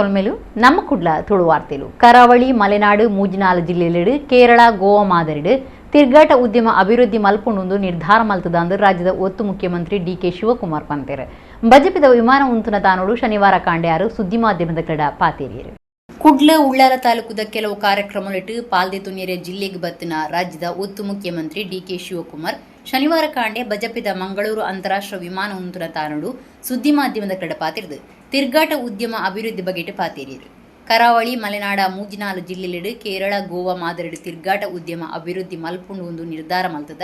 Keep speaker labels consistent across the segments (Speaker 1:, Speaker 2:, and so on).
Speaker 1: ಸೊಲ್ಮೆಲು. ನಮ್ಮ ಕುಡ್ಲ ತುಳುವಾರ್ತೆಲು. ಕರಾವಳಿ ಮಲೆನಾಡು ಮೂಜಿನಾಲು ಜಿಲ್ಲೆಲೆಡು ಕೇರಳ ಗೋವಾ ಮಾದರಿಡು ತಿರ್ಗಾಟ ಉದ್ಯಮ ಅಭಿವೃದ್ಧಿ ಮಲ್ಪುಂಡು ನಿರ್ಧಾರ ಮಲ್ತದಂದು ರಾಜ್ಯದ ಒತ್ತು ಮುಖ್ಯಮಂತ್ರಿ ಡಿಕೆ ಶಿವಕುಮಾರ್ ಪಂತೇರು. ಬಜಪಿದ ವಿಮಾನ ಉಂತುನ ತಾನೋಡು ಶನಿವಾರ ಕಾಂಡ್ಯಾರು ಸುದ್ದಿ ಮಾಧ್ಯಮದ ಕಡ ಪಾತೇರಿಯರು. ಕುಡ್ಲ ಉಳ್ಳಾಲ ತಾಲೂಕುದ ಕೆಲವು ಕಾರ್ಯಕ್ರಮಗಳಿಟ್ಟು ಪಾಲ್ದೆ ತುನಿಯರೆ ಜಿಲ್ಲೆಗೆ ಬತ್ತಿನ ರಾಜ್ಯದ ಒತ್ತು ಮುಖ್ಯಮಂತ್ರಿ ಡಿಕೆ ಶಿವಕುಮಾರ್ ಶನಿವಾರ ಕಾಂಡೆ ಬಜಪಿದ ಮಂಗಳೂರು ಅಂತಾರಾಷ್ಟ್ರೀಯ ವಿಮಾನ ಉಂತುನ ತಾನೋಡು ಸುದ್ದಿ ಮಾಧ್ಯಮದ ಕಡ ಪಾತಿರ್ದು ತಿರ್ಗಾಟ ಉದ್ಯಮ ಅಭಿವೃದ್ಧಿ ಬಗೆಟ್ ಪಾತೇರಿಯರು. ಕರಾವಳಿ ಮಲೆನಾಡ ಮೂಜಿನಾಲು ಜಿಲ್ಲೆಲೆಡು ಕೇರಳ ಗೋವಾ ಮಾದರಿಡು ತಿರ್ಗಾಟ ಉದ್ಯಮ ಅಭಿವೃದ್ಧಿ ಮಲ್ಪುಂಡು ಒಂದು ನಿರ್ಧಾರ ಮಲ್ತದ.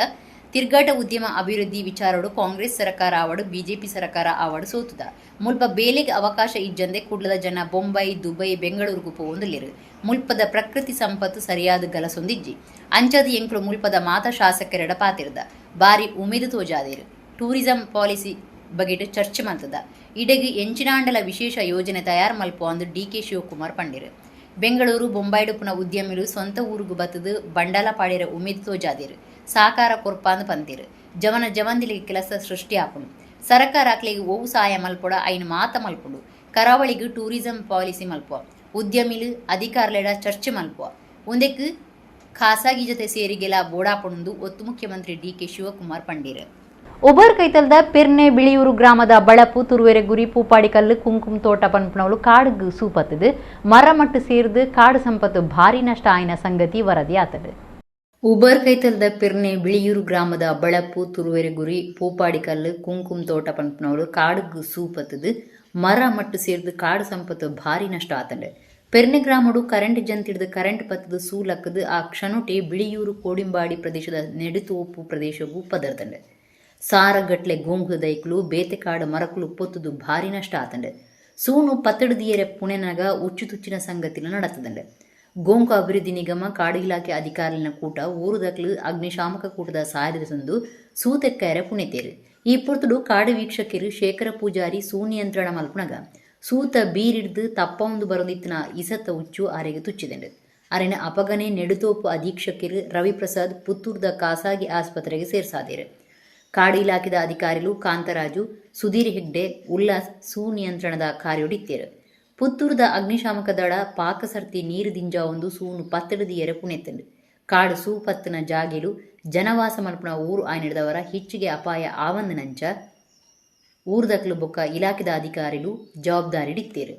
Speaker 1: ತಿರ್ಗಾಟ ಉದ್ಯಮ ಅಭಿವೃದ್ಧಿ ವಿಚಾರಡು ಕಾಂಗ್ರೆಸ್ ಸರ್ಕಾರ ಆವಡು ಬಿಜೆಪಿ ಸರ್ಕಾರ ಆವಡು ಸೋತುದ. ಮುಲ್ಪ ಬೇಲೆಗೆ ಅವಕಾಶ ಇಜ್ಜಂದೆ ಕುಡ್ಲದ ಜನ ಬೊಂಬೈ ದುಬೈ ಬೆಂಗಳೂರುಗು ಪೋವೊಂದುಲ್ಲೆರ್. ಮುಲ್ಪದ ಪ್ರಕೃತಿ ಸಂಪತ್ತು ಸರಿಯಾದ ಗಲಸೊಂದಿಜ್ಜಿ. ಅಂಚದ ಎಂಕ್ಲು ಮುಲ್ಪದ ಮಾತ ಶಾಸಕರೆಡ ಪಾತಿರ್ದ ಬಾರಿ ಉಮೇದು ತೋಜಾದೇರು. ಟೂರಿಸಂ ಪಾಲಿಸಿ ಬಗೆಟ್ ಚರ್ಚೆ ಮಲ್ತದ. ಇಡೆಗ್ ಎಂಚಿನಾಂಡಲ ವಿಶೇಷ ಯೋಜನೆ ತಯಾರು ಮಲ್ಪು ಅಂದು ಡಿಕೆ ಶಿವಕುಮಾರ್ ಪಂಡಿರು. ಬೆಂಗಳೂರು ಬೊಂಬೈಡುಪುನ ಉದ್ಯಮಿಲು ಸ್ವಂತ ಊರುಗು ಬತ್ತದು ಬಂಡಲ ಪಾಡಿರ ಉಮೇದು ತೋಜಾದೇರು. ಸಾಕಾರ ಕೊರ್ಪಾಂದು ಪಂತೇರು. ಜವನ ಜವಂದಿಲಿಗೆ ಕೆಲಸ ಸೃಷ್ಟಿ ಆಪುಂಡು. ಸರಕಾರ ಅಕ್ಲೆಗ್ ಒವು ಸಾಯ ಮಲ್ಪೊಡ ಐನ್ ಮಾತ ಮಲ್ಪುಂಡು. ಕರಾವಳಿಗ್ ಟೂರಿಸಂ ಪಾಲಿಸಿ ಮಲ್ಪುವ. ಉದ್ಯಮಿಲು ಅಧಿಕಾರಿಲೆಡ ಚರ್ಚೆ ಮಲ್ಪುವ. ಉಂದೆಕ್ ಖಾಸಗಿ ಜೊತೆ ಸೇರಿಗೆಲ ಬೋಡಾಪುಂಡು ಒತ್ತು ಮುಖ್ಯಮಂತ್ರಿ ಡಿಕೆ ಶಿವಕುಮಾರ್ ಪಂಡೀರು. ಉಬರ್ ಕೈತಲ್ದ ಪೆರ್ನೆ ಬಿಳಿಯೂರು ಗ್ರಾಮದ ಬಳಪು ತುರುವೆರೆ ಗುರಿ ಪೂಪಾಡಿಕಲ್ಲು ಕುಂಕುಮ ತೋಟ ಪನ್ಪುನವಳು ಕಾಡುಗು ಸೂಪತ್ತದು ಮರಮಟ್ಟು ಸೇರ್ದು ಕಾಡು ಸಂಪತ್ತು ಭಾರಿ ನಷ್ಟ ಆಯಿನ ಸಂಗತಿ ವರದಿ ಆತದು. ಉಬರ್ ಕೈತಲ್ದ ಪೆರ್ನೆ ಬಿಳಿಯೂರು ಗ್ರಾಮದ ಬಳಪು ತುರುವೆರೆ ಗುರಿ ಪೂಪಾಡಿಕಲ್ಲು ಕುಂಕುಮ ತೋಟ ಪನ್ಪುನವಳು ಕಾಡುಗು ಸೂಪತ್ತದು ಮರ ಮಟ್ಟು ಸೇರ್ದು ಕಾಡು ಸಂಪತ್ತು ಭಾರಿ ನಷ್ಟ ಆತಂಡು. ಪೆರ್ನೆ ಗ್ರಾಮಡು ಕರೆಂಟ್ ಜಂತಿಡ್ದು ಕರೆಂಟ್ ಪತ್ತದು ಸೂಲಕ್ಕದು ಆ ಕ್ಷಣೊಟೆ ಬಿಳಿಯೂರು ಕೋಡಿಂಬಾಡಿ ಪ್ರದೇಶದ ನೆಡುತೋಪು ಪ್ರದೇಶಗೂ ಪದರ್ದಂಡು. ಸಾರಗಟ್ಲೆ ಗೋಂಗು ದೈಕ್ಲು ಬೇತೆಕಾಡು ಮರಕುಲು ಪೊತ್ತುದು ಭಾರಿ ನಷ್ಟ ಆತಂಡು. ಸೂನು ಪತ್ತಡುದಿಯರೆ ಪುಣೆನಗ ಉಚ್ಚು ತುಚ್ಚಿನ ಸಂಗತಿಲು ನಡತದಂಡು. ಗೋಂಕು ಅಭಿವೃದ್ಧಿ ನಿಗಮ ಕಾಡು ಇಲಾಖೆ ಅಧಿಕಾರಿನ ಕೂಟ ಊರುದಕ್ಲು ಅಗ್ನಿಶಾಮಕ ಕೂಟದ ಸಾರಿದ ಸಂದು ಸೂತೆಕ್ಕರೆ ಪುಣೆತೇರು. ಈ ಪೊರ್ತುಡು ಕಾಡು ವೀಕ್ಷಕರು ಶೇಖರ ಪೂಜಾರಿ ಸೂ ನಿಯಂತ್ರಣ ಮಲ್ಪುನಗ ಸೂತ ಬೀರಿಡ್ದು ತಪ್ಪೊಂದು ಬರೊಂದಿತ್ತಿನ ಇಸತ್ತ ಉಚ್ಚು ಅರೆಗೆ ತುಚ್ಚಿದಂಡು. ಅರೆನ ಅಪಗನೆ ನೆಡುತೋಪು ಅಧೀಕ್ಷಕರು ರವಿಪ್ರಸಾದ್ ಪುತ್ತೂರ್ದ ಖಾಸಗಿ ಆಸ್ಪತ್ರೆಗೆ ಸೇರ್ಸಾದೇರು. ಕಾಡು ಇಲಾಖೆದ ಅಧಿಕಾರಿಲು ಕಾಂತರಾಜು, ಸುಧೀರ್ ಹೆಗ್ಡೆ, ಉಲ್ಲಾಸ್ ಸೂ ನಿಯಂತ್ರಣದ ಕಾರ್ಯೊಡಿತ್ತೇರು. ಪುತ್ತೂರ್ದ ಅಗ್ನಿಶಾಮಕ ದಳ ಪಾಕಸರ್ತಿ ನೀರು ದಿಂಜಾವೊಂದು ಸೂನು ಪತ್ತಡದಿಯರೆ ಪುಣೆತ್ತಂಡು. ಕಾಡು ಸೂ ಪತ್ತನ ಜಾಗೆಲು ಜನವಾಸ ಮಲ್ಪುನ ಊರು ಆಯ್ನಿಡ್ದವರ ಹೆಚ್ಚಿಗೆ ಅಪಾಯ ಆವಂದನಂಚ ಊರ್ದಕ್ಲು ಬೊಕ್ಕ ಇಲಾಖೆದ ಅಧಿಕಾರಿಲು ಜವಾಬ್ದಾರಿಡಿತ್ತೇರು.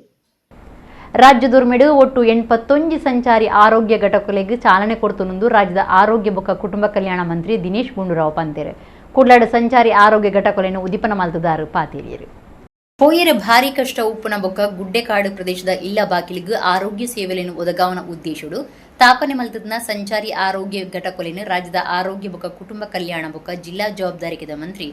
Speaker 1: ರಾಜ್ಯದೊರ್ಮೆಡು ಒಟ್ಟು 81 ಸಂಚಾರಿ ಆರೋಗ್ಯ ಘಟಕಗಳಿಗೆ ಚಾಲನೆ ಕೊಡ್ತುನೊಂದು ರಾಜ್ಯದ ಆರೋಗ್ಯ ಬೊಕ್ಕ ಕುಟುಂಬ ಕಲ್ಯಾಣ ಮಂತ್ರಿ ದಿನೇಶ್ ಗುಂಡೂರಾವ್ ಪಂತೇರು. ಕುಡ್ಲಾಡು ಸಂಚಾರಿ ಆರೋಗ್ಯ ಘಟಕಗಳನ್ನು ಉದಿಪನ ಮಲ್ತದಾರು ಪಾತೇರಿಯರು. ಪೋಯರ ಭಾರಿ ಕಷ್ಟ ಉಪ್ಪುನ ಬೊಕ್ಕ ಗುಡ್ಡೆಕಾಡು ಪ್ರದೇಶದ ಇಲ್ಲ ಬಾಕಿಲಿಗೆ ಆರೋಗ್ಯ ಸೇವೆಗಳನ್ನು ಒದಗಾವನ ಉದ್ದೇಶಡು ತಾಪನೆ ಮಲ್ತದನ ಸಂಚಾರಿ ಆರೋಗ್ಯ ಘಟಕೊಲೆನ್ ರಾಜ್ಯದ ಆರೋಗ್ಯ ಬೊಕ್ಕ ಕುಟುಂಬ ಕಲ್ಯಾಣ ಬೊಕ್ಕ ಜಿಲ್ಲಾ ಜವಾಬ್ದಾರಿಕೆದ ಮಂತ್ರಿ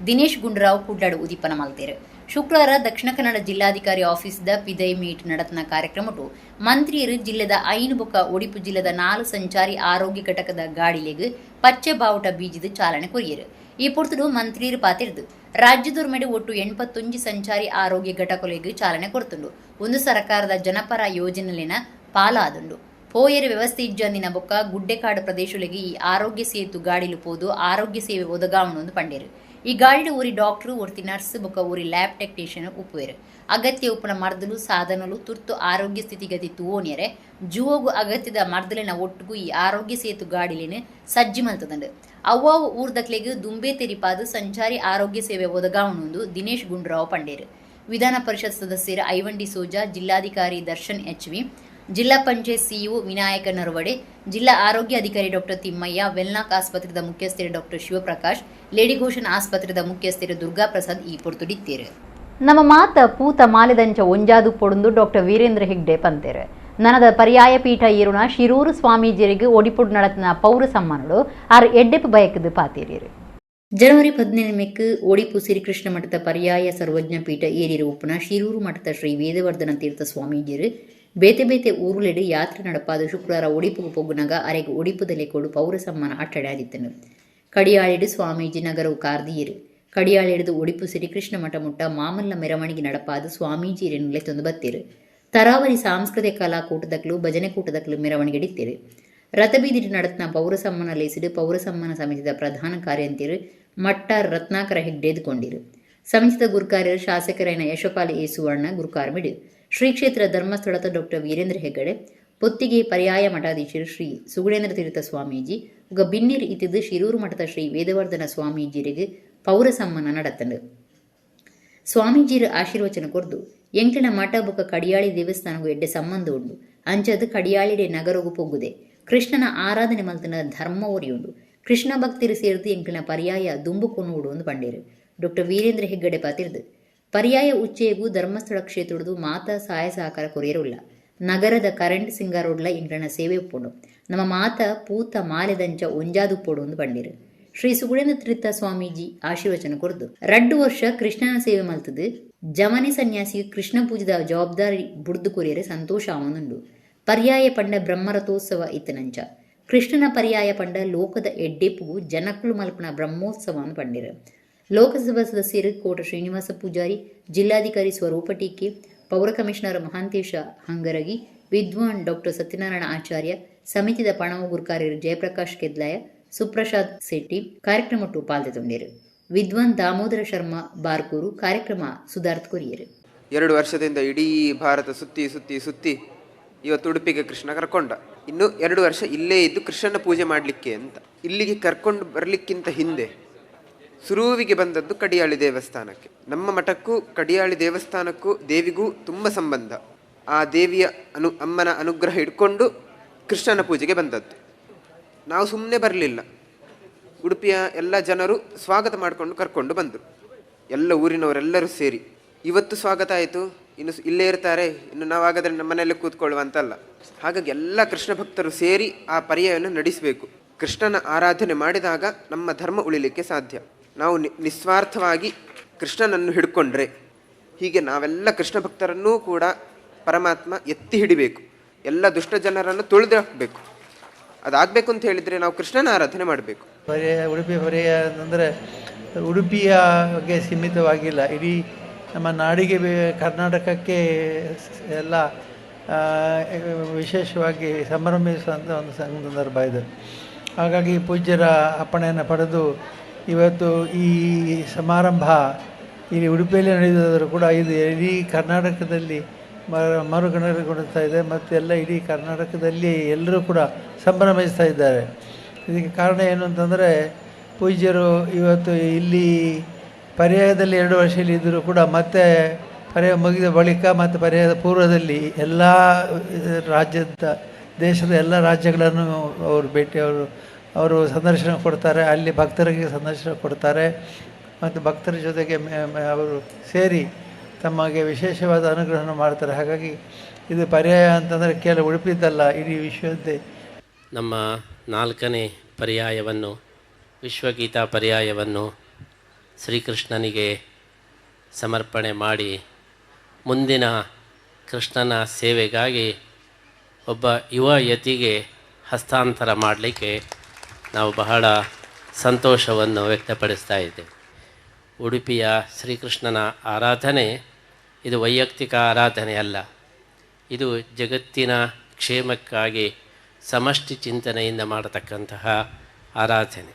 Speaker 1: ದಿನೇಶ್ ಗುಂಡೂರಾವ್ ಕುಡ್ಲಾಡು ಉದಿಪನ ಮಲ್ತೇರು. ಶುಕ್ರವಾರ ದಕ್ಷಿಣ ಕನ್ನಡ ಜಿಲ್ಲಾಧಿಕಾರಿ ಆಫೀಸ್ದ ಪಿದೈ ಮೀಟ್ ನಡತನ ಕಾರ್ಯಕ್ರಮಟು ಮಂತ್ರಿಯರು ಜಿಲ್ಲೆದ 5 ಬೊಕ್ಕ ಒಡಿಪು ಜಿಲ್ಲೆದ 4 ಸಂಚಾರಿ ಆರೋಗ್ಯ ಘಟಕದ ಗಾಡಿಲೆಗ್ ಪಚ್ಚೆ ಬಾವುಟ ಬೀಜಿದ ಚಾಲನೆ ಕೊರಿಯರು. ಈ ಪೊರ್ತುಡು ಮಂತ್ರಿಯರು ಪಾತಿರ್ದು ರಾಜ್ಯದೊರ್ಮೆಡು ಒಟ್ಟು 81 ಸಂಚಾರಿ ಆರೋಗ್ಯ ಘಟಕಲೆಗ್ ಚಾಲನೆ ಕೊರ್ತುಂಡು. ಒಂದು ಸರ್ಕಾರದ ಜನಪರ ಯೋಜನೆಲಿನ ಪಾಲಾದುಂಡು. ಪೋಯೆರೆ ವ್ಯವಸ್ಥೆ ಇಜ್ಜಂದಿನ ಬೊಕ್ಕ ಗುಡ್ಡೆಕಾಡು ಪ್ರದೇಶಗಳಿಗೆ ಈ ಆರೋಗ್ಯ ಸೇತು ಗಾಡಿಲು ಪೋದು ಆರೋಗ್ಯ ಸೇವೆ ಒದಗಾವಣು ಪಂಡೇರು. ಈ ಗಾಡಿಡು ಊರಿ ಡಾಕ್ಟರ್, ಒರ್ತಿ ನರ್ಸ್ ಬೊಕ್ಕ ಊರಿ ಲ್ಯಾಬ್ ಟೆಕ್ನಿಷಿಯನ್ ಉಪ್ಪುವೆರು. ಅಗತ್ಯ ಉಪ್ಪುನ ಮರ್ದಲು ಸಾಧನಲು ತುರ್ತು ಆರೋಗ್ಯ ಸ್ಥಿತಿಗತಿ ತೂವೋನಿಯರೆ ಜುವೋಗು ಅಗತ್ಯದ ಮರ್ದಲಿನ ಒಟ್ಟುಗು ಈ ಆರೋಗ್ಯ ಸೇತು ಗಾಡಿಲಿನ ಸಜ್ಜಿ ಮಲ್ತದಂಡು. ಅವ್ವಾವು ಊರ್ದಕ್ಲೆಗ್ ದುಂಬೆ ತೆರಿಪಾದು ಸಂಚಾರಿ ಆರೋಗ್ಯ ಸೇವೆ ಒದಗಾವಣುಂದು ದಿನೇಶ್ ಗುಂಡೂರಾವ್ ಪಂಡೇರು. ವಿಧಾನ ಪರಿಷತ್ ಸದಸ್ಯರು ಐವನ್ ಡಿಸೋಜಾ, ಜಿಲ್ಲಾಧಿಕಾರಿ ದರ್ಶನ್ ಎಚ್ವಿ, ಜಿಲ್ಲಾ ಪಂಚಾಯತ್ ಸಿಇಒ ವಿನಾಯಕ ನರವಡೆ, ಜಿಲ್ಲಾ ಆರೋಗ್ಯ ಅಧಿಕಾರಿ ಡಾಕ್ಟರ್ ತಿಮ್ಮಯ್ಯ, ವೆನ್ಲಾಕ್ ಆಸ್ಪತ್ರೆದ ಮುಖ್ಯಸ್ಥರು ಡಾಕ್ಟರ್ ಶಿವಪ್ರಕಾಶ್, ಲೇಡಿ ಗೋಷನ್ ಆಸ್ಪತ್ರೆದ ಮುಖ್ಯಸ್ಥರು ದುರ್ಗಾ ಪ್ರಸಾದ್ ಈ ಪೊರ್ತುಡಿತ್ತೇರು. ನಮ್ಮ ಮಾತ ಪೂತ ಮಾಲೆದಂಚ ಒಂಜಾದು ಪೊಡುಂದು ಡಾಕ್ಟರ್ ವೀರೇಂದ್ರ ಹೆಗ್ಡೆ ಪಂತೇರು. ನನದ ಪರ್ಯಾಯ ಪೀಠ ಏರುನ ಶಿರೂರು ಸ್ವಾಮೀಜಿಯರಿಗೆ ಒಡಿಪುಡ್ ನಡತನ ಪೌರ ಸಮ್ಮಾನಡು ಆರ್ ಎಡ್ಡೆಪ್ಪು ಬಯಕದು ಪಾತೇರಿಯರು. ಜನವರಿ 17ಕ್ಕೆ ಒಡಿಪು ಶ್ರೀಕೃಷ್ಣ ಮಠದ ಪರ್ಯಾಯ ಸರ್ವಜ್ಞ ಪೀಠ ಏರಿರು ಉಪ್ಪುನ ಶಿರೂರು ಮಠದ ಶ್ರೀ ವೇದವರ್ಧನ ತೀರ್ಥ ಸ್ವಾಮೀಜಿಯರು ಬೇತೆ ಬೇತೆ ಊರುಲೆಡು ಯಾತ್ರೆ ನಡಪಾದ ಶುಕ್ರವಾರ ಒಡಿಪುಗು ಪೊಗ್ಗುನಗ ಅರೆಗ್ ಒಡಿಪುದಲೆ ಕೊಡು ಪೌರ ಸಮ್ಮಾನ ಅಟ್ಟಡೆ ಆದಿತ್ತನು. ಕಡಿಯಾಳಿಡು ಸ್ವಾಮೀಜಿ ನಗರವು ಕಾರ್ದಿಯರು. ಕಡಿಯಾಳಿಡ್ದು ಒಡಿಪು ಶ್ರೀಕೃಷ್ಣ ಮಠ ಮುಟ್ಟ ಮಾಮಲ್ಲ ಮೆರವಣಿಗೆ ನಡಪಾದ ಸ್ವಾಮೀಜಿಯರನ್ನುಲೆ ತೊಂದು ಬತ್ತೀರು. ತರಾವರಿ ಸಾಂಸ್ಕೃತಿಕ ಕಲಾ ಕೂಟದಕ್ಲು ಭಜನೆ ಕೂಟದಕ್ಲು ಮೆರವಣಿಗೆ ಡಿತ್ತೀರು. ರಥಬೀದಿಡು ನಡತ್ನ ಪೌರ ಸಮ್ಮಾನ ಲೇಸಿಡು ಪೌರ ಸಮ್ಮಾನ ಸಮಿತಿದ ಪ್ರಧಾನ ಕಾರ್ಯಂತಿರು ಮಟ್ಟಾರ್ ರತ್ನಾಕರ ಹೆಗ್ಡೆ ಎದ್ಕೊಂಡಿರು. ಸಮಿತಿದ ಗುರುಕಾರ್ಯರು ಶಾಸಕರಾಯನ ಯಶಪಾಲ್ ಎ ಸುವರ್ಣ ಗುರುಕಾರ್ಮಿಡು. ಶ್ರೀ ಕ್ಷೇತ್ರ ಧರ್ಮಸ್ಥಳದ ಡಾಕ್ಟರ್ ವೀರೇಂದ್ರ ಹೆಗ್ಗಡೆ, ಪುತ್ತಿಗೆ ಪರ್ಯಾಯ ಮಠಾಧೀಶರು ಶ್ರೀ ಸುಗುಣೇಂದ್ರ ತೀರ್ಥ ಸ್ವಾಮೀಜಿ, ಉಗ ಬಿನ್ನಿರ್ ಇತ್ತಿದ್ದು ಶಿರೂರು ಮಠದ ಶ್ರೀ ವೇದವರ್ಧನ ಸ್ವಾಮೀಜಿರಿಗೆ ಪೌರ ಸಮ್ಮಾನ ನಡತಂಡು. ಸ್ವಾಮೀಜಿರ ಆಶೀರ್ವಚನ ಕೊರ್ದು, ಎಂಕ್ಲಿನ ಮಠ ಬೊಕ ಕಡಿಯಾಳಿ ದೇವಸ್ಥಾನಗೂ ಎಡ್ಡೆ ಸಂಬಂಧ ಉಂಡು. ಅಂಚದು ಕಡಿಯಾಳಿಡೆ ನಗರಗು ಪೊಗ್ಗುದೆ. ಕೃಷ್ಣನ ಆರಾಧನೆ ಮಲ್ತನ ಧರ್ಮ ಒರಿಯುಂಡು. ಕೃಷ್ಣ ಭಕ್ತಿರು ಸೇರ್ದು ಎಂಕ್ಲಿನ ಪರ್ಯಾಯ ದುಂಬು ಕೊನುವುಡು ಒಂದು ಪಂಡೇರು. ಡಾಕ್ಟರ್ ವೀರೇಂದ್ರ ಹೆಗ್ಗಡೆ ಪಾತಿರ್ದು, ಪರ್ಯಾಯ ಉಚ್ಚೆಯಗೂ ಧರ್ಮಸ್ಥಳ ಕ್ಷೇತ್ರದು ಮಾತಾ ಸಹಾಯ ಸಹಕಾರ ಕೊರಿಯರುಲ್ಲ. ನಗರದ ಕರೆಂಟ್ ಸಿಂಗಾರೋಡ್ಲ ಎಂಕ್ಲನ ಸೇವೆ ಉಪ್ಪುಂಡು. ನಮ್ಮ ಮಾತ ಪೂತ ಮಾಲೆದಂಚ ಒಂಜಾದುಪ್ಪೊಡು ಒಂದು ಪಂಡೇರು. ಶ್ರೀ ಸುಗುಣೇಂದ್ರ ತೀರ್ಥ ಸ್ವಾಮೀಜಿ ಆಶೀರ್ವಚನ ಕೊರ್ದು, 2 ವರ್ಷ ಕೃಷ್ಣನ ಸೇವೆ ಮಲ್ತದು ಜಮನೆ ಸನ್ಯಾಸಿ ಕೃಷ್ಣ ಪೂಜೆದ ಜವಾಬ್ದಾರಿ ಬುಡ್ದು ಕೊರಿಯರೆ ಸಂತೋಷ ಆವನುಂಡು. ಪರ್ಯಾಯ ಪಂಡ ಬ್ರಹ್ಮರಥೋತ್ಸವ ಇತ್ತನಂಚ. ಕೃಷ್ಣನ ಪರ್ಯಾಯ ಪಂಡ ಲೋಕದ ಎಡ್ಡೆಪ್ಪುಗು ಜನಕ್ಕಳು ಮಲ್ಪನ ಬ್ರಹ್ಮೋತ್ಸವ ಪಂಡಿರು. ಲೋಕಸಭಾ ಸದಸ್ಯರು ಕೋಟ ಶ್ರೀನಿವಾಸ ಪೂಜಾರಿ, ಜಿಲ್ಲಾಧಿಕಾರಿ ಸ್ವರೂಪ ಟೀಕೆ, ಪೌರ ಕಮಿಷನರ್ ಮಹಾಂತೇಶ ಹಂಗರಗಿ, ವಿದ್ವಾನ್ ಡಾಕ್ಟರ್ ಸತ್ಯನಾರಾಯಣ ಆಚಾರ್ಯ, ಸಮಿತಿದ ಪಣವು ಗುರ್ಕಾರ್ಯರು ಜಯಪ್ರಕಾಶ್ ಕೆದ್ಲಾಯ, ಸುಪ್ರಸಾದ್ ಶೆಟ್ಟಿ ಕಾರ್ಯಕ್ರಮಟ್ಟು ಪಾಲ್ದೆ. ವಿದ್ವಾನ್ ದಾಮೋದರ ಶರ್ಮಾ ಬಾರ್ಕೂರು ಕಾರ್ಯಕ್ರಮ ಸುಧಾರ್ತ್ ಕೊರಿಯರು.
Speaker 2: 2 ವರ್ಷದಿಂದ ಇಡೀ ಭಾರತ ಸುತ್ತಿ ಸುತ್ತಿ ಸುತ್ತಿ ಇವತ್ತು ಉಡುಪಿಗೆ ಕೃಷ್ಣ ಕರ್ಕೊಂಡ. ಇನ್ನು 2 ವರ್ಷ ಇಲ್ಲೇ ಇದ್ದು ಕೃಷ್ಣನ ಪೂಜೆ ಮಾಡಲಿಕ್ಕೆ ಅಂತ ಇಲ್ಲಿಗೆ ಕರ್ಕೊಂಡು ಬರಲಿಕ್ಕಿಂತ ಹಿಂದೆ ಸುರುವಿಗೆ ಬಂದದ್ದು ಕಡಿಯಾಳಿ ದೇವಸ್ಥಾನಕ್ಕೆ. ನಮ್ಮ ಮಠಕ್ಕೂ ಕಡಿಯಾಳಿ ದೇವಸ್ಥಾನಕ್ಕೂ ದೇವಿಗೂ ತುಂಬ ಸಂಬಂಧ. ಆ ದೇವಿಯ ಅಮ್ಮನ ಅನುಗ್ರಹ ಇಟ್ಕೊಂಡು ಕೃಷ್ಣನ ಪೂಜೆಗೆ ಬಂದದ್ದು. ನಾವು ಸುಮ್ಮನೆ ಬರಲಿಲ್ಲ. ಉಡುಪಿಯ ಎಲ್ಲ ಜನರು ಸ್ವಾಗತ ಮಾಡಿಕೊಂಡು ಕರ್ಕೊಂಡು ಬಂದರು. ಎಲ್ಲ ಊರಿನವರೆಲ್ಲರೂ ಸೇರಿ ಇವತ್ತು ಸ್ವಾಗತ ಆಯಿತು, ಇನ್ನು ಇಲ್ಲೇ ಇರ್ತಾರೆ, ಇನ್ನು ನಾವಾಗಾದರೆ ನಮ್ಮ ಮನೆಯಲ್ಲೇ ಕೂತ್ಕೊಳ್ಳುವ ಅಂತಲ್ಲ. ಹಾಗಾಗಿ ಎಲ್ಲ ಕೃಷ್ಣ ಭಕ್ತರು ಸೇರಿ ಆ ಪರ್ಯಾಯವನ್ನು ನಡೆಸಬೇಕು. ಕೃಷ್ಣನ ಆರಾಧನೆ ಮಾಡಿದಾಗ ನಮ್ಮ ಧರ್ಮ ಉಳಿಲಿಕ್ಕೆ ಸಾಧ್ಯ. ನಾವು ನಿಸ್ವಾರ್ಥವಾಗಿ ಕೃಷ್ಣನನ್ನು ಹಿಡ್ಕೊಂಡ್ರೆ, ಹೀಗೆ ನಾವೆಲ್ಲ ಕೃಷ್ಣ ಭಕ್ತರನ್ನೂ ಕೂಡ ಪರಮಾತ್ಮ ಎತ್ತಿ ಹಿಡಿಬೇಕು, ಎಲ್ಲ ದುಷ್ಟ ಜನರನ್ನು ತುಳಿದು ಹಾಕಬೇಕು. ಅದಾಗಬೇಕು ಅಂತ ಹೇಳಿದರೆ ನಾವು ಕೃಷ್ಣನ ಆರಾಧನೆ ಮಾಡಬೇಕು.
Speaker 3: ಪರ್ಯಾಯ, ಉಡುಪಿ ಪರ್ಯಾಯ ಅಂತಂದರೆ ಉಡುಪಿಯಗೆ ಸೀಮಿತವಾಗಿಲ್ಲ, ಇಡೀ ನಮ್ಮ ನಾಡಿಗೆ, ಕರ್ನಾಟಕಕ್ಕೆ ಎಲ್ಲ ವಿಶೇಷವಾಗಿ ಸಂಭ್ರಮಿಸುವಂಥ ಒಂದು ಸಂದರ್ಭ ಇದು. ಹಾಗಾಗಿ ಪೂಜ್ಯರ ಅಪ್ಪಣೆಯನ್ನು ಪಡೆದು ಇವತ್ತು ಈ ಸಮಾರಂಭ ಇಲ್ಲಿ ಉಡುಪಿಯಲ್ಲಿ ನಡೆಯುವುದಾದರೂ ಕೂಡ ಇದು ಇಡೀ ಕರ್ನಾಟಕದಲ್ಲಿ ಮರುಗಣಗೊಳ್ತಾ ಇದೆ ಮತ್ತು ಎಲ್ಲ ಇಡೀ ಕರ್ನಾಟಕದಲ್ಲಿ ಎಲ್ಲರೂ ಕೂಡ ಸಂಭ್ರಮಿಸ್ತಾ ಇದ್ದಾರೆ. ಇದಕ್ಕೆ ಕಾರಣ ಏನು ಅಂತಂದರೆ, ಪೂಜ್ಯರು ಇವತ್ತು ಇಲ್ಲಿ ಪರ್ಯಾಯದಲ್ಲಿ 2 ವರ್ಷ ಇಲ್ಲಿ ಇದ್ದರೂ ಕೂಡ ಮತ್ತೆ ಪರ್ಯಾಯ ಮುಗಿದ ಬಳಿಕ ಮತ್ತು ಪರ್ಯಾಯದ ಪೂರ್ವದಲ್ಲಿ ಎಲ್ಲ ರಾಜ್ಯದ, ದೇಶದ ಎಲ್ಲ ರಾಜ್ಯಗಳನ್ನು ಅವರು ಭೇಟಿ, ಅವರು ಸಂದರ್ಶನ ಕೊಡ್ತಾರೆ. ಅಲ್ಲಿ ಭಕ್ತರಿಗೆ ಸಂದರ್ಶನ ಕೊಡ್ತಾರೆ ಮತ್ತು ಭಕ್ತರ ಜೊತೆಗೆ ಅವರು ಸೇರಿ ತಮಗೆ ವಿಶೇಷವಾದ ಅನುಗ್ರಹವನ್ನು ಮಾಡ್ತಾರೆ. ಹಾಗಾಗಿ ಇದು ಪರ್ಯಾಯ ಅಂತಂದರೆ ಕೇವಲ ಉಡುಪಿದ್ದಲ್ಲ, ಇಡೀ ವಿಶ್ವದ್ದೇ.
Speaker 4: ನಮ್ಮ 4ನೇ ಪರ್ಯಾಯವನ್ನು, ವಿಶ್ವಗೀತಾ ಪರ್ಯಾಯವನ್ನು ಶ್ರೀಕೃಷ್ಣನಿಗೆ ಸಮರ್ಪಣೆ ಮಾಡಿ ಮುಂದಿನ ಕೃಷ್ಣನ ಸೇವೆಗಾಗಿ ಒಬ್ಬ ಯುವ ಯತಿಗೆ ಹಸ್ತಾಂತರ ಮಾಡಲಿಕ್ಕೆ ನಾವು ಬಹಳ ಸಂತೋಷವನ್ನು ವ್ಯಕ್ತಪಡಿಸ್ತಾ ಇದ್ದೇವೆ. ಉಡುಪಿಯ ಶ್ರೀಕೃಷ್ಣನ ಆರಾಧನೆ ಇದು ವೈಯಕ್ತಿಕ ಆರಾಧನೆ ಅಲ್ಲ, ಇದು ಜಗತ್ತಿನ ಕ್ಷೇಮಕ್ಕಾಗಿ ಸಮಷ್ಟಿ ಚಿಂತನೆಯಿಂದ ಮಾಡತಕ್ಕಂತಹ ಆರಾಧನೆ.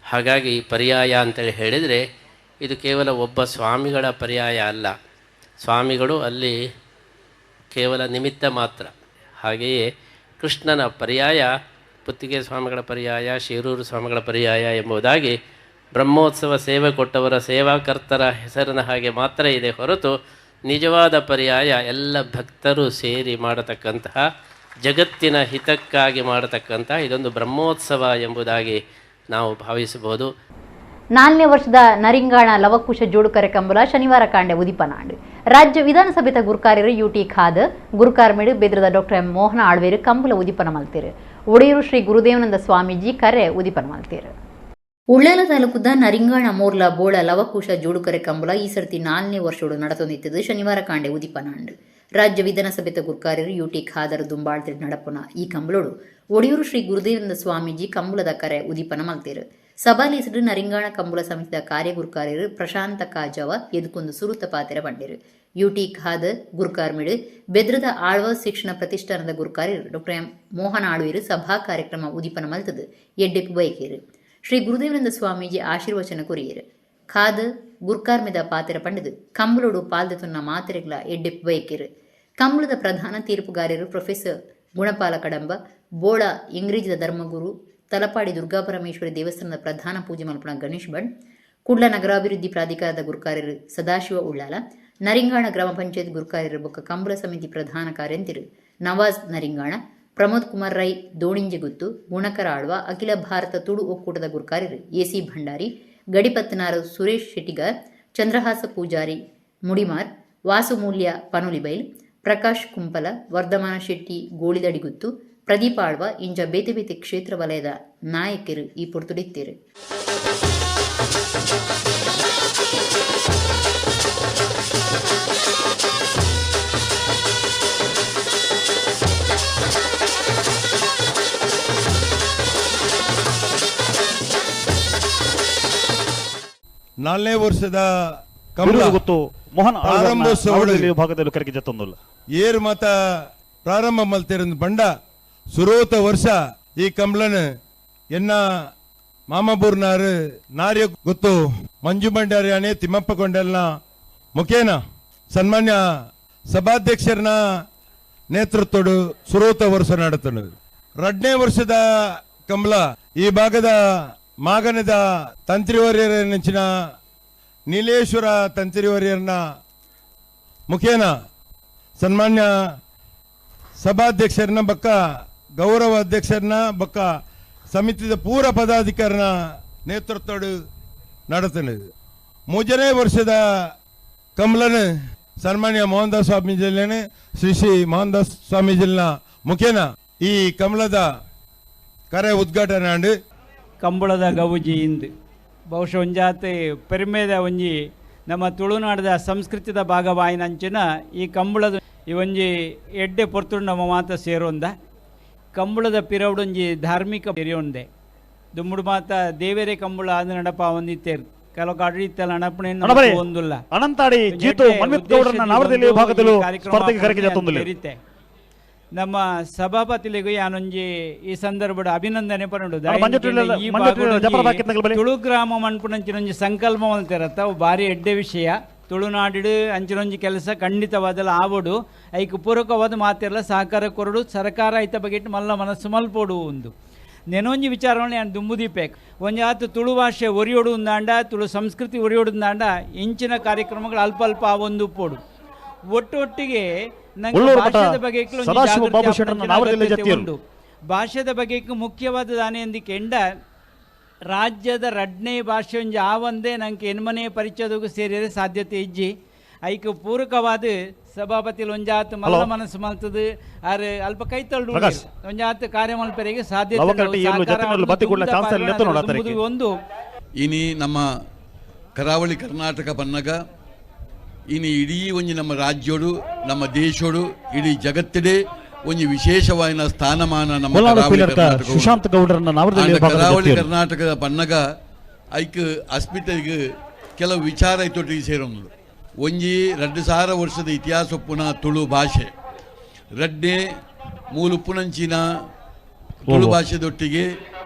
Speaker 4: ಹಾಗಾಗಿ ಪರ್ಯಾಯ ಅಂತೇಳಿ ಹೇಳಿದರೆ ಇದು ಕೇವಲ ಒಬ್ಬ ಸ್ವಾಮಿಗಳ ಪರ್ಯಾಯ ಅಲ್ಲ, ಸ್ವಾಮಿಗಳು ಅಲ್ಲಿ ಕೇವಲ ನಿಮಿತ್ತ ಮಾತ್ರ. ಹಾಗೆಯೇ ಕೃಷ್ಣನ ಪರ್ಯಾಯ, ಪುತ್ತಿಗೆ ಸ್ವಾಮಿಗಳ ಪರ್ಯಾಯ, ಶಿರೂರು ಸ್ವಾಮಿಗಳ ಪರ್ಯಾಯ ಎಂಬುದಾಗಿ ಬ್ರಹ್ಮೋತ್ಸವ ಸೇವೆ ಕೊಟ್ಟವರ ಸೇವಾಕರ್ತರ ಹೆಸರಿನ ಹಾಗೆ ಮಾತ್ರ ಇದೆ ಹೊರತು ನಿಜವಾದ ಪರ್ಯಾಯ ಎಲ್ಲ ಭಕ್ತರು ಸೇರಿ ಮಾಡತಕ್ಕಂತಹ, ಜಗತ್ತಿನ ಹಿತಕ್ಕಾಗಿ ಮಾಡತಕ್ಕಂತಹ ಇದೊಂದು ಬ್ರಹ್ಮೋತ್ಸವ ಎಂಬುದಾಗಿ ನಾವು ಭಾವಿಸಬಹುದು.
Speaker 1: 4ನೇ ವರ್ಷದ ನರಿಂಗಾಣ ಲವಕುಶ ಜೋಡುಕರೆ ಕಂಬಲ ಶನಿವಾರ ಕಾಂಡೆ ಉದಿಪನಾಂಡ್. ರಾಜ್ಯ ವಿಧಾನಸಭೆತ ಗುರುಕಾರ್ಯರು ಯುಟಿ ಖಾದರ್, ಗುರುಕಾರ್ಮೇಡು ಬೆದ್ರದ ಡಾಕ್ಟರ್ ಎಂ ಮೋಹನ ಆಳ್ವೇರು ಕಂಬಲ ಉದಿಪನ ಮಲ್ತೇರು. ಒಡೆಯೂರು ಶ್ರೀ ಗುರುದೇವನಂದ ಸ್ವಾಮೀಜಿ ಕರೆ ಉದಿಪನ ಮಲ್ತೇರು. ಉಳ್ಳಾಲ ತಾಲೂಕುದ ನರಿಂಗಾಣ ಮೋರ್ಲ ಬೋಳ ಲವಕುಶ ಜೋಡುಕರೆ ಕಂಬಲ ಈ ಸರ್ತಿ 4ನೇ ವರ್ಷೋಡು ನಡೆತೊಂದಿತ್ತದು ಶನಿವಾರ ಕಾಂಡೆ ಉದಿಪನಾಂಡ್. ರಾಜ್ಯ ವಿಧಾನಸಭೆತ ಗುರುಕಾರ್ಯರು ಯುಟಿ ಖಾದರ್ ದುಂಬಾಳ್ತಿರ್ ನಡಪುನ ಈ ಕಂಬಲೋಡು ಒಡೆಯೂರು ಶ್ರೀ ಗುರುದೇವನಂದ ಸ್ವಾಮೀಜಿ ಕಂಬಲದ ಕರೆ ಉದಿಪನ ಮಲ್ತೇರು. ಸಭಾಲೇಸಡು ನರಿಂಗಾಣ ಕಂಬುಲ ಸಮಿತಿಯ ಕಾರ್ಯಗುರುಕಾರ್ಯರು ಪ್ರಶಾಂತ ಕಾಜವ ಎದುಕೊಂದು ಸುರುತ ಪಾತೆರ ಬಂಡೇರು. ಯುಟಿ ಖಾದರ್ ಗುರುಕಾರ್ಮಿಡು ಬೆದ್ರದ ಆಳ್ವ ಶಿಕ್ಷಣ ಪ್ರತಿಷ್ಠಾನದ ಗುರುಕಾರ್ಯರು ಡಾಕ್ಟರ್ ಎಂ ಮೋಹನ ಆಳ್ವೇರು ಸಭಾ ಕಾರ್ಯಕ್ರಮ ಉದಿಪನ ಮಲ್ತದು ಎಡ್ಡೆಪ್ಪು ಬೈಕೇರು. ಶ್ರೀ ಗುರುದೇವನಂದ ಸ್ವಾಮೀಜಿ ಆಶೀರ್ವಚನ ಕೊರಿಯರು. ಖಾದರ್ ಗುರ್ಕಾರ್ಮಿದ ಪಾತೆರ ಪಂಡದು ಕಂಬಲೋಡು ಪಾಲ್ದೆ ತುನ್ನ ಮಾತೆರೆಗ್ಲ ಎಡ್ಡೆಪ್ಪು ಬೈಕೇರು. ಕಂಬಳದ ಪ್ರಧಾನ ತೀರ್ಪುಗಾರರು ಪ್ರೊಫೆಸರ್ ಗುಣಪಾಲ ಕಡಂಬ, ಬೋಳ ಇಂಗ್ರೀಜದ ಧರ್ಮಗುರು, ತಲಪಾಡಿ ದುರ್ಗಾಪರಮೇಶ್ವರಿ ದೇವಸ್ಥಾನದ ಪ್ರಧಾನ ಪೂಜೆ ಮಲ್ಪುನ ಗಣೇಶ್ ಭಟ್, ಕುಡ್ಲ ನಗರಾಭಿವೃದ್ಧಿ ಪ್ರಾಧಿಕಾರದ ಗುರುಕಾರ್ಯರು ಸದಾಶಿವ ಉಳ್ಳಾಲ, ನರಿಂಗಾಣ ಗ್ರಾಮ ಪಂಚಾಯತ್ ಗುರುಕಾರ್ಯರು ಬೊಕ್ಕ ಕಂಬಳ ಸಮಿತಿ ಪ್ರಧಾನ ಕಾರ್ಯಂತಿರು ನವಾಜ್ ನರಿಂಗಾಣ, ಪ್ರಮೋದ್ ಕುಮಾರ್ ರೈ ದೋಣಿಂಜೆಗುತ್ತು, ಗುಣಕರ ಆಳ್ವ, ಅಖಿಲ ಭಾರತ ತುಳು ಒಕ್ಕೂಟದ ಗುರುಕಾರ್ಯರು ಎಸಿ ಭಂಡಾರಿ, ಗಡಿಪತ್ತನಾರು ಸುರೇಶ್ ಶೆಟ್ಟಿಗಾರ್, ಚಂದ್ರಹಾಸ ಪೂಜಾರಿ ಮುಡಿಮಾರ್, ವಾಸುಮೂಲ್ಯ ಪನುಲಿಬೈಲ್, ಪ್ರಕಾಶ್ ಕುಂಪಲ, ವರ್ಧಮಾನ ಶೆಟ್ಟಿ ಗೋಳಿದಡಿಗುತ್ತು, ಪ್ರದೀಪ ಆಳ್ವ ಇಂಜ ಬೇತೆ ಬೇತೆ ಕ್ಷೇತ್ರ ವಲಯದ ನಾಯಕರು ಈ ಪೊರ್ತುಡಿತ್ತೇರು.
Speaker 5: ನಾಲ್ನೇ ವರ್ಷದ ಕಮಲ
Speaker 6: ಗೊತ್ತು ಮೋಹನ್
Speaker 5: ಪ್ರಾರಂಭೋತ್ಸವ
Speaker 6: ಭಾಗದಲ್ಲಿ ಕರೆಗೆ ಜತ್ತೊಂದುಲ್ಲ
Speaker 5: ಏರು ಮಾತ ಪ್ರಾರಂಭ ಮಲ್ತಿರಂದು ಬಂಡ ಸುರೋತ ವರ್ಷ ಈ ಕಮಲನ ಎನ್ನ ಮಾಮಬೂರ್ನಾರು ನಾರ್ಯ ಗೊತ್ತು ಮಂಜು ಭಂಡಾರಿಯಾನೆ ತಿಮ್ಮಪ್ಪ ಕೊಂಡಲ್ನ ಮುಖೇನ ಸನ್ಮಾನ್ಯ ಸಭಾಧ್ಯಕ್ಷರನ ನೇತೃತ್ವಡು ಸುರೋತ ವರ್ಷ ನಡೆತನು. ಎರಡನೇ ವರ್ಷದ ಕಮಲ ಈ ಭಾಗದ ಮಾಗನದ ತಂತ್ರಿವರ್ಯರ ನೀಲೇಶ್ವರ ತಂತ್ರಿವರ್ಯರನ್ನ ಮುಖೇನ ಸನ್ಮಾನ್ಯ ಸಭಾಧ್ಯಕ್ಷರನ್ನ ಬಕ್ಕ ಗೌರವ ಅಧ್ಯಕ್ಷರನ್ನ ಬಕ್ಕ ಸಮಿತಿದ ಪೂರ ಪದಾಧಿಕಾರನ ನೇತೃತ್ವಡು ನಡೆತನು. ಮೂರನೇ ವರ್ಷದ ಕಮಲನ ಸನ್ಮಾನ್ಯ ಮೋಹನ್ ದಾಸ್ ಸ್ವಾಮೀಜಿಲೇನೆ ಶ್ರೀ ಶ್ರೀ ಮೋಹನ್ ದಾಸ್ ಸ್ವಾಮೀಜಿನ ಮುಖೇನ ಈ ಕಮಲದ ಕರೆ ಉದ್ಘಾಟನೆ ಆಂಡು.
Speaker 7: ಕಂಬಳದ ಗೌಜಿ ಇಂದು ಬಹುಶಃ ಒಂಜಾತಿ ಪೆರ್ಮೆದ ಒಂಜಿ ನಮ್ಮ ತುಳುನಾಡದ ಸಂಸ್ಕೃತಿದ ಭಾಗವಾಯಿನಂಚಿನ ಈ ಕಂಬಳದ ಈ ಒಂಜಿ ಎಡ್ಡೆ ಪೊರ್ತುಡು ನಮ್ಮ ಮಾತ ಸೇರೊಂದ ಕಂಬಳದ ಪಿರವಡೊಂಜಿ ಧಾರ್ಮಿಕ ತೆರೆಯೊಂದೆ ದುಮ್ಮುಡು ಮಾತ ದೇವೇರೆ ಕಂಬಳ ಅಂದು ನಡಪ ಒಂದಿತ್ತೇರು ಕೆಲವು ಕಾಡಿತ್ತಲ್ಲ ನಡಪಣೆ ಒಂದುಲ್ಲ.
Speaker 6: ಅನಂತಾಡಿ ಜೀತು ಮನ್ವಿತ್ ಗೌಡರನ್ನ ನಾವರದಲ್ಲಿ ಭಾಗದಲ್ಲಿ ಸ್ಪರ್ಧೆಗೆ ಕರೆಗೆ ಜತ್ತೊಂದುಲ್ಲ.
Speaker 7: ನಮ್ಮ ಸಭಾಪತಿಲಿಗೂ ಯಾನೊಂಜಿ ಈ ಸಂದರ್ಭದ ಅಭಿನಂದನೆ ಪನ್ನುಂಡು. ತುಳು ಗ್ರಾಮ ಮನ್ಪುನಂಚಿನೊಂಜಿ ಸಂಕಲ್ಪ ಮಲ್ತಿರತ್ತ ಅವು ಭಾರಿ ಎಡ್ಡೆ ವಿಷಯ. ತುಳುನಾಡಿಡು ಅಂಚಿನೊಂಜಿ ಕೆಲಸ ಖಂಡಿತವಾದಲ್ಲ ಆವಡು ಐಕ್ ಪೂರಕವಾದ ಮಾತಿರಲ್ಲ ಸಹಕಾರ ಕೊರಡು ಸರ್ಕಾರ ಐತ ಬಗ್ಗೆ ಮಲ್ಲ ಮನಸ್ಸು ಮಲ್ಪೋಡು ಒಂದು ನೆನೊಂಜಿ ವಿಚಾರವನ್ನು ನಾನು ದುಂಬುದೀಪೇಕ್ ಒಂಜಿ ಆತು ತುಳು ಭಾಷೆ ಒರಿಯೋಡು ಉಂದಾಂಡ ತುಳು ಸಂಸ್ಕೃತಿ ಒರಿಯೋಡು ಉಂದಾಂಡ ಇಂಚಿನ ಕಾರ್ಯಕ್ರಮಗಳು ಅಲ್ಪ ಅಲ್ಪ ಆ ಒಂದು ಪೋಡು ಒಟ್ಟು ಒಟ್ಟಿಗೆ ನಂಗೆ ಭಾಷೆದ ಬಗ್ಗೆ ಉಂಟು. ಭಾಷೆದ ಬಗ್ಗೆ ಮುಖ್ಯವಾದ ದಾನೆ ಎಂದಿಕೆಂಡ ರಾಜ್ಯದ ರಡ್ನೇ ಭಾಷೆ ಒಂಜಿ ಆ ಒಂದೇ ನಂಗೆ ಎನ್ಮನೆ ಪರಿಚಯದಗೂ ಸೇರಿದರೆ ಸಾಧ್ಯತೆ ಇಜ್ಜಿ. ಐಕ್ ಪೂರಕವಾದ ಸಭಾಪತಿ ಒಂಜಾತ್ ಮಲ್ಲ ಮನಸ್ಸು ಮಲ್ತದು ಆರು ಅಲ್ಪ ಕೈತಳ್ಳು ಒಂಜಾತ್ ಕಾರ್ಯ ಮಲ್ಪೆರೆಗೆ ಸಾಧ್ಯತೆ ಒಂದು.
Speaker 8: ಇನಿ ನಮ್ಮ ಕರಾವಳಿ ಕರ್ನಾಟಕ ಬನ್ನಗ ಇನಿ ಇಡೀ ಒಂಜಿ ನಮ್ಮ ರಾಜ್ಯೋಡು ನಮ್ಮ ದೇಶೋಡು ಇಡೀ ಜಗತ್ತಿಡೆ ಒಂಜಿ ವಿಶೇಷವಾದ ಸ್ಥಾನಮಾನ ನಮ್ಮ
Speaker 6: ಸುಶಾಂತ್ ಗೌಡರನ್ನ
Speaker 8: ಕರಾವಳಿ ಕರ್ನಾಟಕದ ಬನ್ನಗ ಐಕ್ ಅಸ್ಮಿತೆಗೆ ಕೆಲವು ವಿಚಾರ ಐತೊಟ್ಟಿಗೆ ಸೇರೊಂದು. ಒಂಜಿ 2000 ವರ್ಷದ ಇತಿಹಾಸ ಪುನಃ ತುಳು ಭಾಷೆ ರಡ್ಡೆ ಮೂಲುಪ್ಪುನಂಚಿನ ತುಳು ಭಾಷೆದೊಟ್ಟಿಗೆ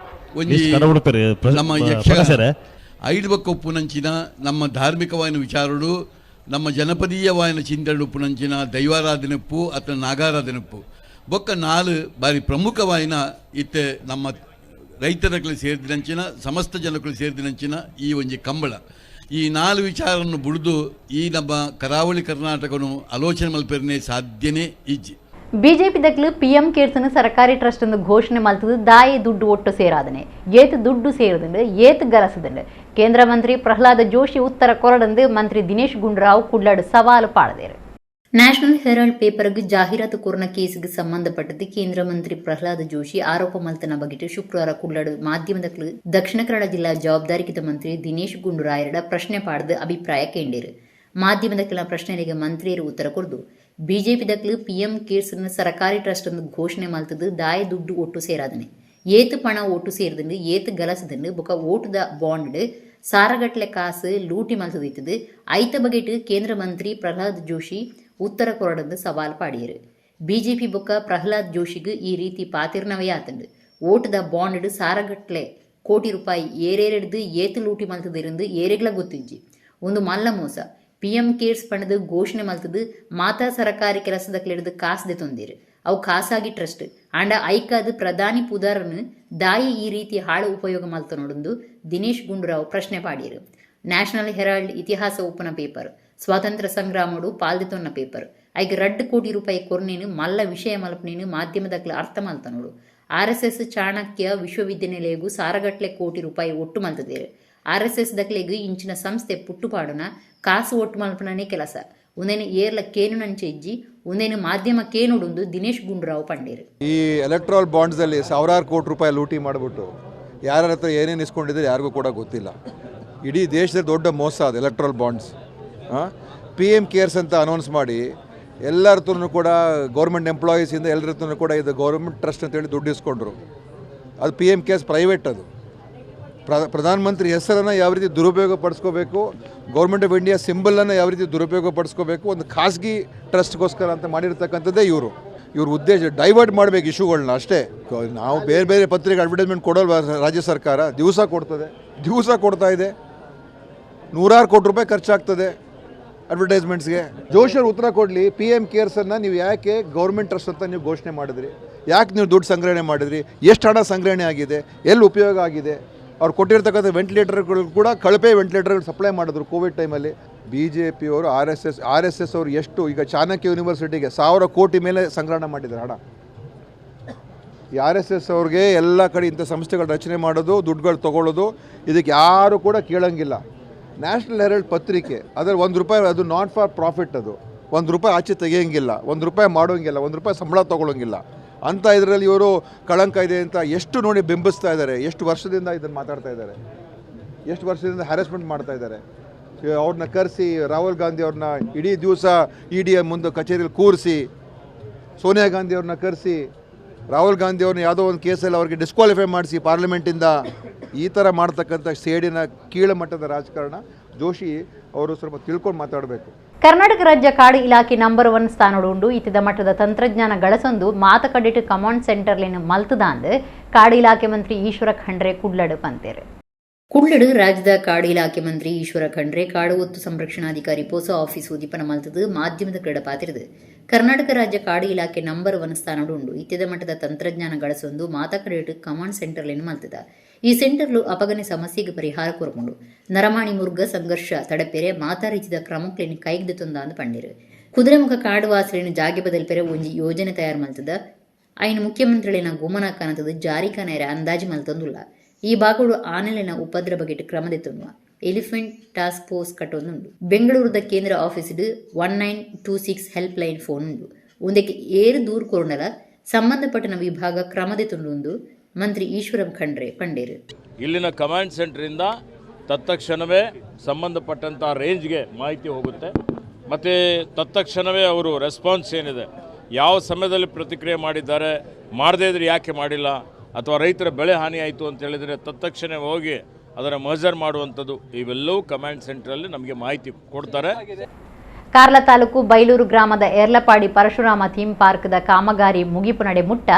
Speaker 8: ಒಂಜಿ ನಮ್ಮ ಯಕ್ಷಗಾನ ಐದು ಬಕ್ಕೊಪ್ಪುನಂಚಿನ ನಮ್ಮ ಧಾರ್ಮಿಕವಾದ ವಿಚಾರಡು ನಮ್ಮ ಜನಪದೀಯವಾದ ಚಿಂತನೆ ಉಪ್ಪುನಂಚಿನ ದೈವಾರಾಧನೆಪ್ಪು ಅಥವಾ ನಾಗಾರಾಧನೆಪ್ಪು ಬೊಕ್ಕ ನಾಲು ಬಾರಿ ಪ್ರಮುಖವಾಯಿನ ಇತ್ತೆ ನಮ್ಮ ರೈತರಗಳು ಸೇರಿದಂಚಿನ ಸಮಸ್ತ ಜನಗಳು ಸೇರಿದಂಚಿನ ಈ ಒಂಜಿ ಕಂಬಳ ಈ ನಾಲು ವಿಚಾರವನ್ನು ಬುಡಿದು ಈ ನಮ್ಮ ಕರಾವಳಿ ಕರ್ನಾಟಕನು ಆಲೋಚನೆ ಮಲ್ಪೆರನೆ ಸಾಧ್ಯನೇ ಇಜ್ಜಿ.
Speaker 1: ಬಿಜೆಪಿ ದಕ್ಲು ಪಿಎಂ ಕೇರ್ಸನ್ ಸರ್ಕಾರಿ ಟ್ರಸ್ಟ್ ಎಂದು ಘೋಷಣೆ ಮಲ್ತದು ದಾಯಿ ದುಡ್ಡು ಒಟ್ಟು ಸೇರಾದನೆ ಏತು ದುಡ್ಡು ಸೇರದಂಡು ಏತು ಗಲಸದಂಡು ಕೇಂದ್ರ ಮಂತ್ರಿ ಪ್ರಹ್ಲಾದ ಜೋಶಿ ಉತ್ತರ ಕೊರಡಂದು ಮಂತ್ರಿ ದಿನೇಶ್ ಗುಂಡೂರಾವ್ ಕುಡ್ಲಾಡು ಸವಾಲು ಪಾಡದೇರು. ನ್ಯಾಷನಲ್ ಹೆರಾಲ್ಡ್ ಪೇಪರ್ಗೆ ಜಾಹೀರಾತು ಕೋರ್ನ ಕೇಸ್ಗೆ ಸಂಬಂಧಪಟ್ಟದ್ದು ಕೇಂದ್ರ ಮಂತ್ರಿ ಪ್ರಹ್ಲಾದ ಜೋಶಿ ಆರೋಪ ಮಲ್ತನ ಬಗೆಟ್ ಶುಕ್ರವಾರ ಕುಡ್ಲಾಡು ಮಾಧ್ಯಮದ ದಕ್ಷಿಣ ಕನ್ನಡ ಜಿಲ್ಲಾ ಜವಾಬ್ದಾರಿಕಿತ ಮಂತ್ರಿ ದಿನೇಶ್ ಗುಂಡೂರಾಯರ ಪ್ರಶ್ನೆ ಪಾಡದು ಅಭಿಪ್ರಾಯ ಕೇಂದಿರು. ಮಾಧ್ಯಮದ ಕೆಲ ಪ್ರಶ್ನೆಗಳಿಗೆ ಮಂತ್ರಿಯರು ಉತ್ತರ ಕೊರದು ಬಿಜೆಪಿ ದಕ್ಲು ಪಿಎಂ ಕೇರ್ಸ್ ಸರ್ಕಾರಿ ಟ್ರಸ್ಟ್ ಅನ್ನು ಘೋಷಣೆ ಮಲ್ತದು ದಾಯ ದುಡ್ಡು ಒಟ್ಟು ಸೇರಾದನೆ ಏತು ಪಣ ಒಟ್ಟು ಸೇರಿದಂಡು ಏತು ಗಲಸದಂಡು ಬೊಕ ಓಟುದ ಬಾಂಡ್ ಸಾರಗಟ್ಲೆ ಕಾಸು ಲೂಟಿ ಮಲ್ತದಿತ್ತದು ಐತ ಬಗೆಟ್ ಕೇಂದ್ರ ಮಂತ್ರಿ ಪ್ರಹ್ಲಾದ್ ಜೋಶಿ ಉತ್ತರ ಕೊರಡಂದು ಸವಾಲ್ ಪಾಡಿಯರು. ಬಿಜೆಪಿ ಬೊಕ್ಕ ಪ್ರಹ್ಲಾದ್ ಜೋಶಿಗೆ ಈ ರೀತಿ ಪಾತಿರ್ನವೇ ಆತಂಡು ಓಟದ ಬಾಂಡ್ ಸಾರಗಟ್ಲೆ ಕೋಟಿ ರೂಪಾಯಿ ಏರೇರೆಡ್ದು ಏತು ಲೂಟಿ ಮಲ್ತದಿರಂದು ಏರೆಗ್ಲ ಗೊತ್ತಿಜ್ಜಿ ಒಂದು ಮಲ್ಲ ಮೋಸ. PM CARES ಪಂಡದು ಘೋಷಣೆ ಮಲ್ತದು ಮಾತಾ ಸರಕಾರಿ ಕೆಲಸದಕ್ಲೆಡ್ದು ಕಾಸು ದೆತೊಂದಿರು. ಅವು ಖಾಸಗಿ ಟ್ರಸ್ಟ್ ಆಂಡ ಐಕಾದ ಪ್ರಧಾನಿ ಪುದಾರನು ದಾಯಿ ಈ ರೀತಿ ಹಾಳು ಉಪಯೋಗ ಮಲ್ತನೊಡೊಂದು ದಿನೇಶ್ ಗುಂಡೂರಾವ್ ಪ್ರಶ್ನೆ ಪಾಡಿರು. ನ್ಯಾಷನಲ್ ಹೆರಾಲ್ಡ್ ಇತಿಹಾಸ ಉಪ್ಪುನ ಪೇಪರ್, ಸ್ವಾತಂತ್ರ್ಯ ಸಂಗ್ರಾಮಡು ಪಾಲ್ದಿತೊನ್ನ ಪೇಪರ್, ಐಕ್ 2 ಕೋಟಿ ರೂಪಾಯಿ ಕೊರ್ನೇನು ಮಲ್ಲ ವಿಷಯ ಮಲ್ಪನೇನು ಮಾಧ್ಯಮದಕ್ಲ ಅರ್ಥ ಮಲ್ತನೋಡು. ಆರ್ಎಸ್ಎಸ್ ಚಾಣಕ್ಯ ವಿಶ್ವವಿದ್ಯಾನಿಲಯಗೂ ಸಾರಗಟ್ಲೆ ಕೋಟಿ ರೂಪಾಯಿ ಒಟ್ಟು ಮಲ್ತದೇರು. ಆರ್ಎಸ್ಎಸ್ ದಕ್ಲೆಗ್ ಇಂಚಿನ ಸಂಸ್ಥೆ ಪುಟ್ಟುಪಾಡುನ ಕಾಸು ಒಟ್ಟು ಮಲ್ಪನನೇ ಕೆಲಸ. ಉಂದೇನು ಏರ್ಲ ಕೇನು ನಂಚೆ ಇಜ್ಜಿ, ಉಂದೇನು ಮಾಧ್ಯಮ ಕೇನುಡುಂದು ದಿನೇಶ್ ಗುಂಡೂರಾವ್ ಪಂಡೇರು.
Speaker 9: ಈ ಎಲೆಕ್ಟ್ರಾಲ್ ಬಾಂಡ್ಸಲ್ಲಿ ಸಾವಿರಾರು ಕೋಟಿ ರೂಪಾಯಿ ಲೂಟಿ ಮಾಡಿಬಿಟ್ಟು ಯಾರ ಹತ್ರ ಏನೇನು ಇಸ್ಕೊಂಡಿದ್ದಾರೆ ಯಾರಿಗೂ ಕೂಡ ಗೊತ್ತಿಲ್ಲ. ಇಡೀ ದೇಶದ ದೊಡ್ಡ ಮೋಸ ಅದು electoral bonds. PM CARES ಅಂತ ಅನೌನ್ಸ್ ಮಾಡಿ ಎಲ್ಲರ ಹತ್ರನೂ ಕೂಡ ಗೌರ್ಮೆಂಟ್ ಎಂಪ್ಲಾಯೀಸಿಂದ ಎಲ್ಲರ ಹತ್ರನೂ ಕೂಡ ಇದು ಗೌರ್ಮೆಂಟ್ ಟ್ರಸ್ಟ್ ಅಂತೇಳಿ ದುಡ್ಡು ಇಸ್ಕೊಂಡ್ರು. ಅದು PM CARES private. ಅದು ಪ್ರಧಾನಮಂತ್ರಿ ಹೆಸರನ್ನು ಯಾವ ರೀತಿ ದುರುಪಯೋಗ ಪಡಿಸ್ಕೋಬೇಕು, government of India ಸಿಂಬಲನ್ನು ಯಾವ ರೀತಿ ದುರುಪಯೋಗ ಪಡಿಸ್ಕೋಬೇಕು, ಒಂದು ಖಾಸಗಿ ಟ್ರಸ್ಟ್ಗೋಸ್ಕರ ಅಂತ ಮಾಡಿರ್ತಕ್ಕಂಥದ್ದೇ ಇವರು. ಇವ್ರ ಉದ್ದೇಶ ಡೈವರ್ಟ್ ಮಾಡಬೇಕು ಇಶ್ಯೂಗಳನ್ನ ಅಷ್ಟೇ. ನಾವು ಬೇರೆ ಬೇರೆ ಪತ್ರಿಕೆ ಅಡ್ವರ್ಟೈಸ್ಮೆಂಟ್ ಕೊಡೋಲ್ವ? ರಾಜ್ಯ ಸರ್ಕಾರ ದಿವಸ ಕೊಡ್ತದೆ, ದಿವಸ ಕೊಡ್ತಾ ಇದೆ. 100 ಕೋಟಿ ರೂಪಾಯಿ ಖರ್ಚಾಗ್ತದೆ ಅಡ್ವರ್ಟೈಸ್ಮೆಂಟ್ಸ್ಗೆ. ಜೋಶಿಯವ್ರು ಉತ್ತರ ಕೊಡಲಿ, PM ಕೇರ್ಸನ್ನು ನೀವು ಯಾಕೆ ಗೌರ್ಮೆಂಟ್ ಟ್ರಸ್ಟ್ ಅಂತ ನೀವು ಘೋಷಣೆ ಮಾಡಿದ್ರಿ? ಯಾಕೆ ನೀವು ದುಡ್ಡು ಸಂಗ್ರಹಣೆ ಮಾಡಿದ್ರಿ? ಎಷ್ಟು ಹಣ ಸಂಗ್ರಹಣೆ ಆಗಿದೆ? ಎಲ್ಲಿ ಉಪಯೋಗ ಆಗಿದೆ? ಅವ್ರು ಕೊಟ್ಟಿರ್ತಕ್ಕಂಥ ವೆಂಟಿಲೇಟರ್ಗಳು ಕೂಡ ಕಳಪೆ ವೆಂಟಿಲೇಟರ್ಗಳು ಸಪ್ಲೈ ಮಾಡಿದ್ರು ಕೋವಿಡ್ ಟೈಮಲ್ಲಿ. ಬಿ ಜೆ ಪಿಯವರು R S S ಅವರು ಎಷ್ಟು ಈಗ ಚಾಣಕ್ಯ ಯೂನಿವರ್ಸಿಟಿಗೆ 1000 ಕೋಟಿ ಮೇಲೆ ಸಂಗ್ರಹಣೆ ಮಾಡಿದ್ದಾರೆ ಹಣ. ಈ RSS ಅವ್ರಿಗೆ ಎಲ್ಲ ಕಡೆ ಇಂಥ ಸಂಸ್ಥೆಗಳು ರಚನೆ ಮಾಡೋದು, ದುಡ್ಡುಗಳು ತೊಗೊಳ್ಳೋದು, ಇದಕ್ಕೆ ಯಾರೂ ಕೂಡ ಕೇಳೋಂಗಿಲ್ಲ. ನ್ಯಾಷನಲ್ ಹೆರಾಲ್ಡ್ ಪತ್ರಿಕೆ ಅದರ 1 ರೂಪಾಯಿ, ಅದು not for profit, ಅದು 1 ರೂಪಾಯಿ ಆಚೆ ತೆಗಿಯೋಂಗಿಲ್ಲ, 1 ರೂಪಾಯಿ ಮಾಡೋಂಗಿಲ್ಲ, 1 ರೂಪಾಯಿ ಸಂಬಳ ತೊಗೊಳ್ಳೋಂಗಿಲ್ಲ ಅಂತ ಇದರಲ್ಲಿ ಇವರು ಕಳಂಕ ಇದೆ ಅಂತ ಎಷ್ಟು ನೋಡಿ ಬಿಂಬಿಸ್ತಾ ಇದ್ದಾರೆ. ಎಷ್ಟು ವರ್ಷದಿಂದ ಇದನ್ನು ಮಾತಾಡ್ತಾ ಇದ್ದಾರೆ, ಎಷ್ಟು ವರ್ಷದಿಂದ ಹ್ಯಾರಸ್ಮೆಂಟ್ ಮಾಡ್ತಾ ಇದ್ದಾರೆ. ಅವ್ರನ್ನ ಕರೆಸಿ ರಾಹುಲ್ ಗಾಂಧಿ ಅವ್ರನ್ನ ಇಡೀ ದಿವಸ ಇ ಡಿ ಮುಂದೆ ಕಚೇರಿಯಲ್ಲಿ ಕೂರಿಸಿ, ಸೋನಿಯಾ ಗಾಂಧಿ ಅವ್ರನ್ನ ಕರೆಸಿ, ರಾಹುಲ್ ಗಾಂಧಿ ಅವ್ರನ್ನ ಯಾವುದೋ ಒಂದು ಕೇಸಲ್ಲಿ ಅವ್ರಿಗೆ ಡಿಸ್ಕ್ವಾಲಿಫೈ ಮಾಡಿಸಿ ಪಾರ್ಲಿಮೆಂಟಿಂದ, ಈ ಥರ ಮಾಡ್ತಕ್ಕಂಥ ಸೇಡಿನ ಕೀಳಮಟ್ಟದ ರಾಜಕಾರಣ ಜೋಶಿ ಅವರು ಸ್ವಲ್ಪ ತಿಳ್ಕೊಂಡು ಮಾತಾಡಬೇಕು.
Speaker 1: ಕರ್ನಾಟಕ ರಾಜ್ಯ ಕಾಡು ಇಲಾಖೆ ನಂಬರ್ 1 ಸ್ಥಾನಡು ಉಂಡು. ಇತ್ತಿದ ಮಟ್ಟದ ತಂತ್ರಜ್ಞಾನ ಗಳಸೊಂದು ಮಾತಕಡಿಟ್ಟು ಕಮಾಂಡ್ ಸೆಂಟರ್ಲಿನ ಮಲ್ತದಾಂದು ಕಾಡು ಇಲಾಖೆ ಮಂತ್ರಿ ಈಶ್ವರ ಖಂಡ್ರೆ ಕುಡ್ಲಡು ಪಂತೇರು. ಕುಡ್ಲಡು ರಾಜ್ಯದ ಕಾಡು ಇಲಾಖೆ ಮಂತ್ರಿ ಈಶ್ವರ ಖಂಡ್ರೆ ಕಾಡು ಒತ್ತು ಸಂರಕ್ಷಣಾಧಿಕಾರಿ ಪೋಸ ಆಫೀಸ್ ಉದ್ದೀಪನ ಮಲ್ತದು ಮಾಧ್ಯಮದ ಕ್ರೀಡ ಪಾತಿರದು. ಕರ್ನಾಟಕ ರಾಜ್ಯ ಕಾಡು ಇಲಾಖೆ ನಂಬರ್ 1 ಸ್ಥಾನಡು ಉಂಡು. ಇತ್ತಿದ ಮಟ್ಟದ ತಂತ್ರಜ್ಞಾನ ಗಳಸೊಂದು ಮಾತಕಡಿಟ್ಟು ಕಮಾಂಡ್ ಸೆಂಟರ್ಲಿನ ಮಲ್ತದ. ಈ ಸೆಂಟರ್ಲು ಅಪಗನೆ ಸಮಸ್ಯೆಗೆ ಪರಿಹಾರ ಕೊರಪುಂಡು. ನರಮಾಣಿ ಮುರ್ಗ ಸಂಘರ್ಷ ತಡಪೆರೆ ಮಾತಾ ರೀತಿದ ಕ್ರಮಕ್ಲೆನ್ ಕೈಗ್ದು ತೊಂದಾಂದು ಪಂಡಿರು. ಕುದುರೆಮುಖ ಕಾಡುವಾಸಲಿನ ಜಾಗೆ ಬದಲ್ಪೆರೆ ಒಂಜಿ ಯೋಜನೆ ತಯಾರು ಮಲ್ತದ. ಐನ ಮುಖ್ಯಮಂತ್ರಿಗಳಿನ ಗುಮನ ಕನತದ ಜಾರಿ ಕನೇರೆ ಅಂದಾಜು ಮಲ್ತೊಂದುಲ್ಲ. ಈ ಭಾಗಡು ಆನೆಲಿನ ಉಪದ್ರ ಬಗೆಟ್ ಕ್ರಮದೆತ್ತೊನ್ನುವ elephant task force ಕಟ್ಟೊಂದುಂಡು. ಬೆಂಗಳೂರದ ಕೇಂದ್ರ ಆಫೀಸ್ಡ್ 1926 help line phone ಉಂಡು. ಉಂದಕ್ಕೆ ಏರು ದೂರ್ ಕೊರುಂಡಲ ಸಂಬಂಧಪಟ್ಟನ ವಿಭಾಗ ಕ್ರಮದೆತ್ತೊಂದು ಮಂತ್ರಿ ಈಶ್ವರ ಖಂಡ್ರೆ ಪಂಡೇರು.
Speaker 10: ಇಲ್ಲಿನ ಕಮಾಂಡ್ ಸೆಂಟ್ರಿಂದ ತತ್ಕ್ಷಣವೇ ಸಂಬಂಧಪಟ್ಟಂಥ ರೇಂಜ್ಗೆ ಮಾಹಿತಿ ಹೋಗುತ್ತೆ. ಮತ್ತು ತತ್ಕ್ಷಣವೇ ಅವರು ರೆಸ್ಪಾನ್ಸ್ ಏನಿದೆ, ಯಾವ ಸಮಯದಲ್ಲಿ ಪ್ರತಿಕ್ರಿಯೆ ಮಾಡಿದ್ದಾರೆ, ಮಾಡದೇ ಇದ್ರೆ ಯಾಕೆ ಮಾಡಿಲ್ಲ, ಅಥವಾ ರೈತರ ಬೆಳೆ ಹಾನಿ ಆಯಿತು ಅಂತ ಹೇಳಿದರೆ ತತ್ಕ್ಷಣ ಹೋಗಿ ಅದರ ಮಜರ್ ಮಾಡುವಂಥದ್ದು, ಇವೆಲ್ಲವೂ ಕಮಾಂಡ್ ಸೆಂಟ್ರಲ್ಲಿ ನಮಗೆ ಮಾಹಿತಿ ಕೊಡ್ತಾರೆ.
Speaker 1: ಕಾರ್ಲ ತಾಲೂಕು ಬೈಲೂರು ಗ್ರಾಮದ ಎರ್ಲಪಾಡಿ ಪರಶುರಾಮ ಥೀಮ್ ಪಾರ್ಕ್ದ ಕಾಮಗಾರಿ ಮುಗಿಪು ನಡೆ ಮುಟ್ಟ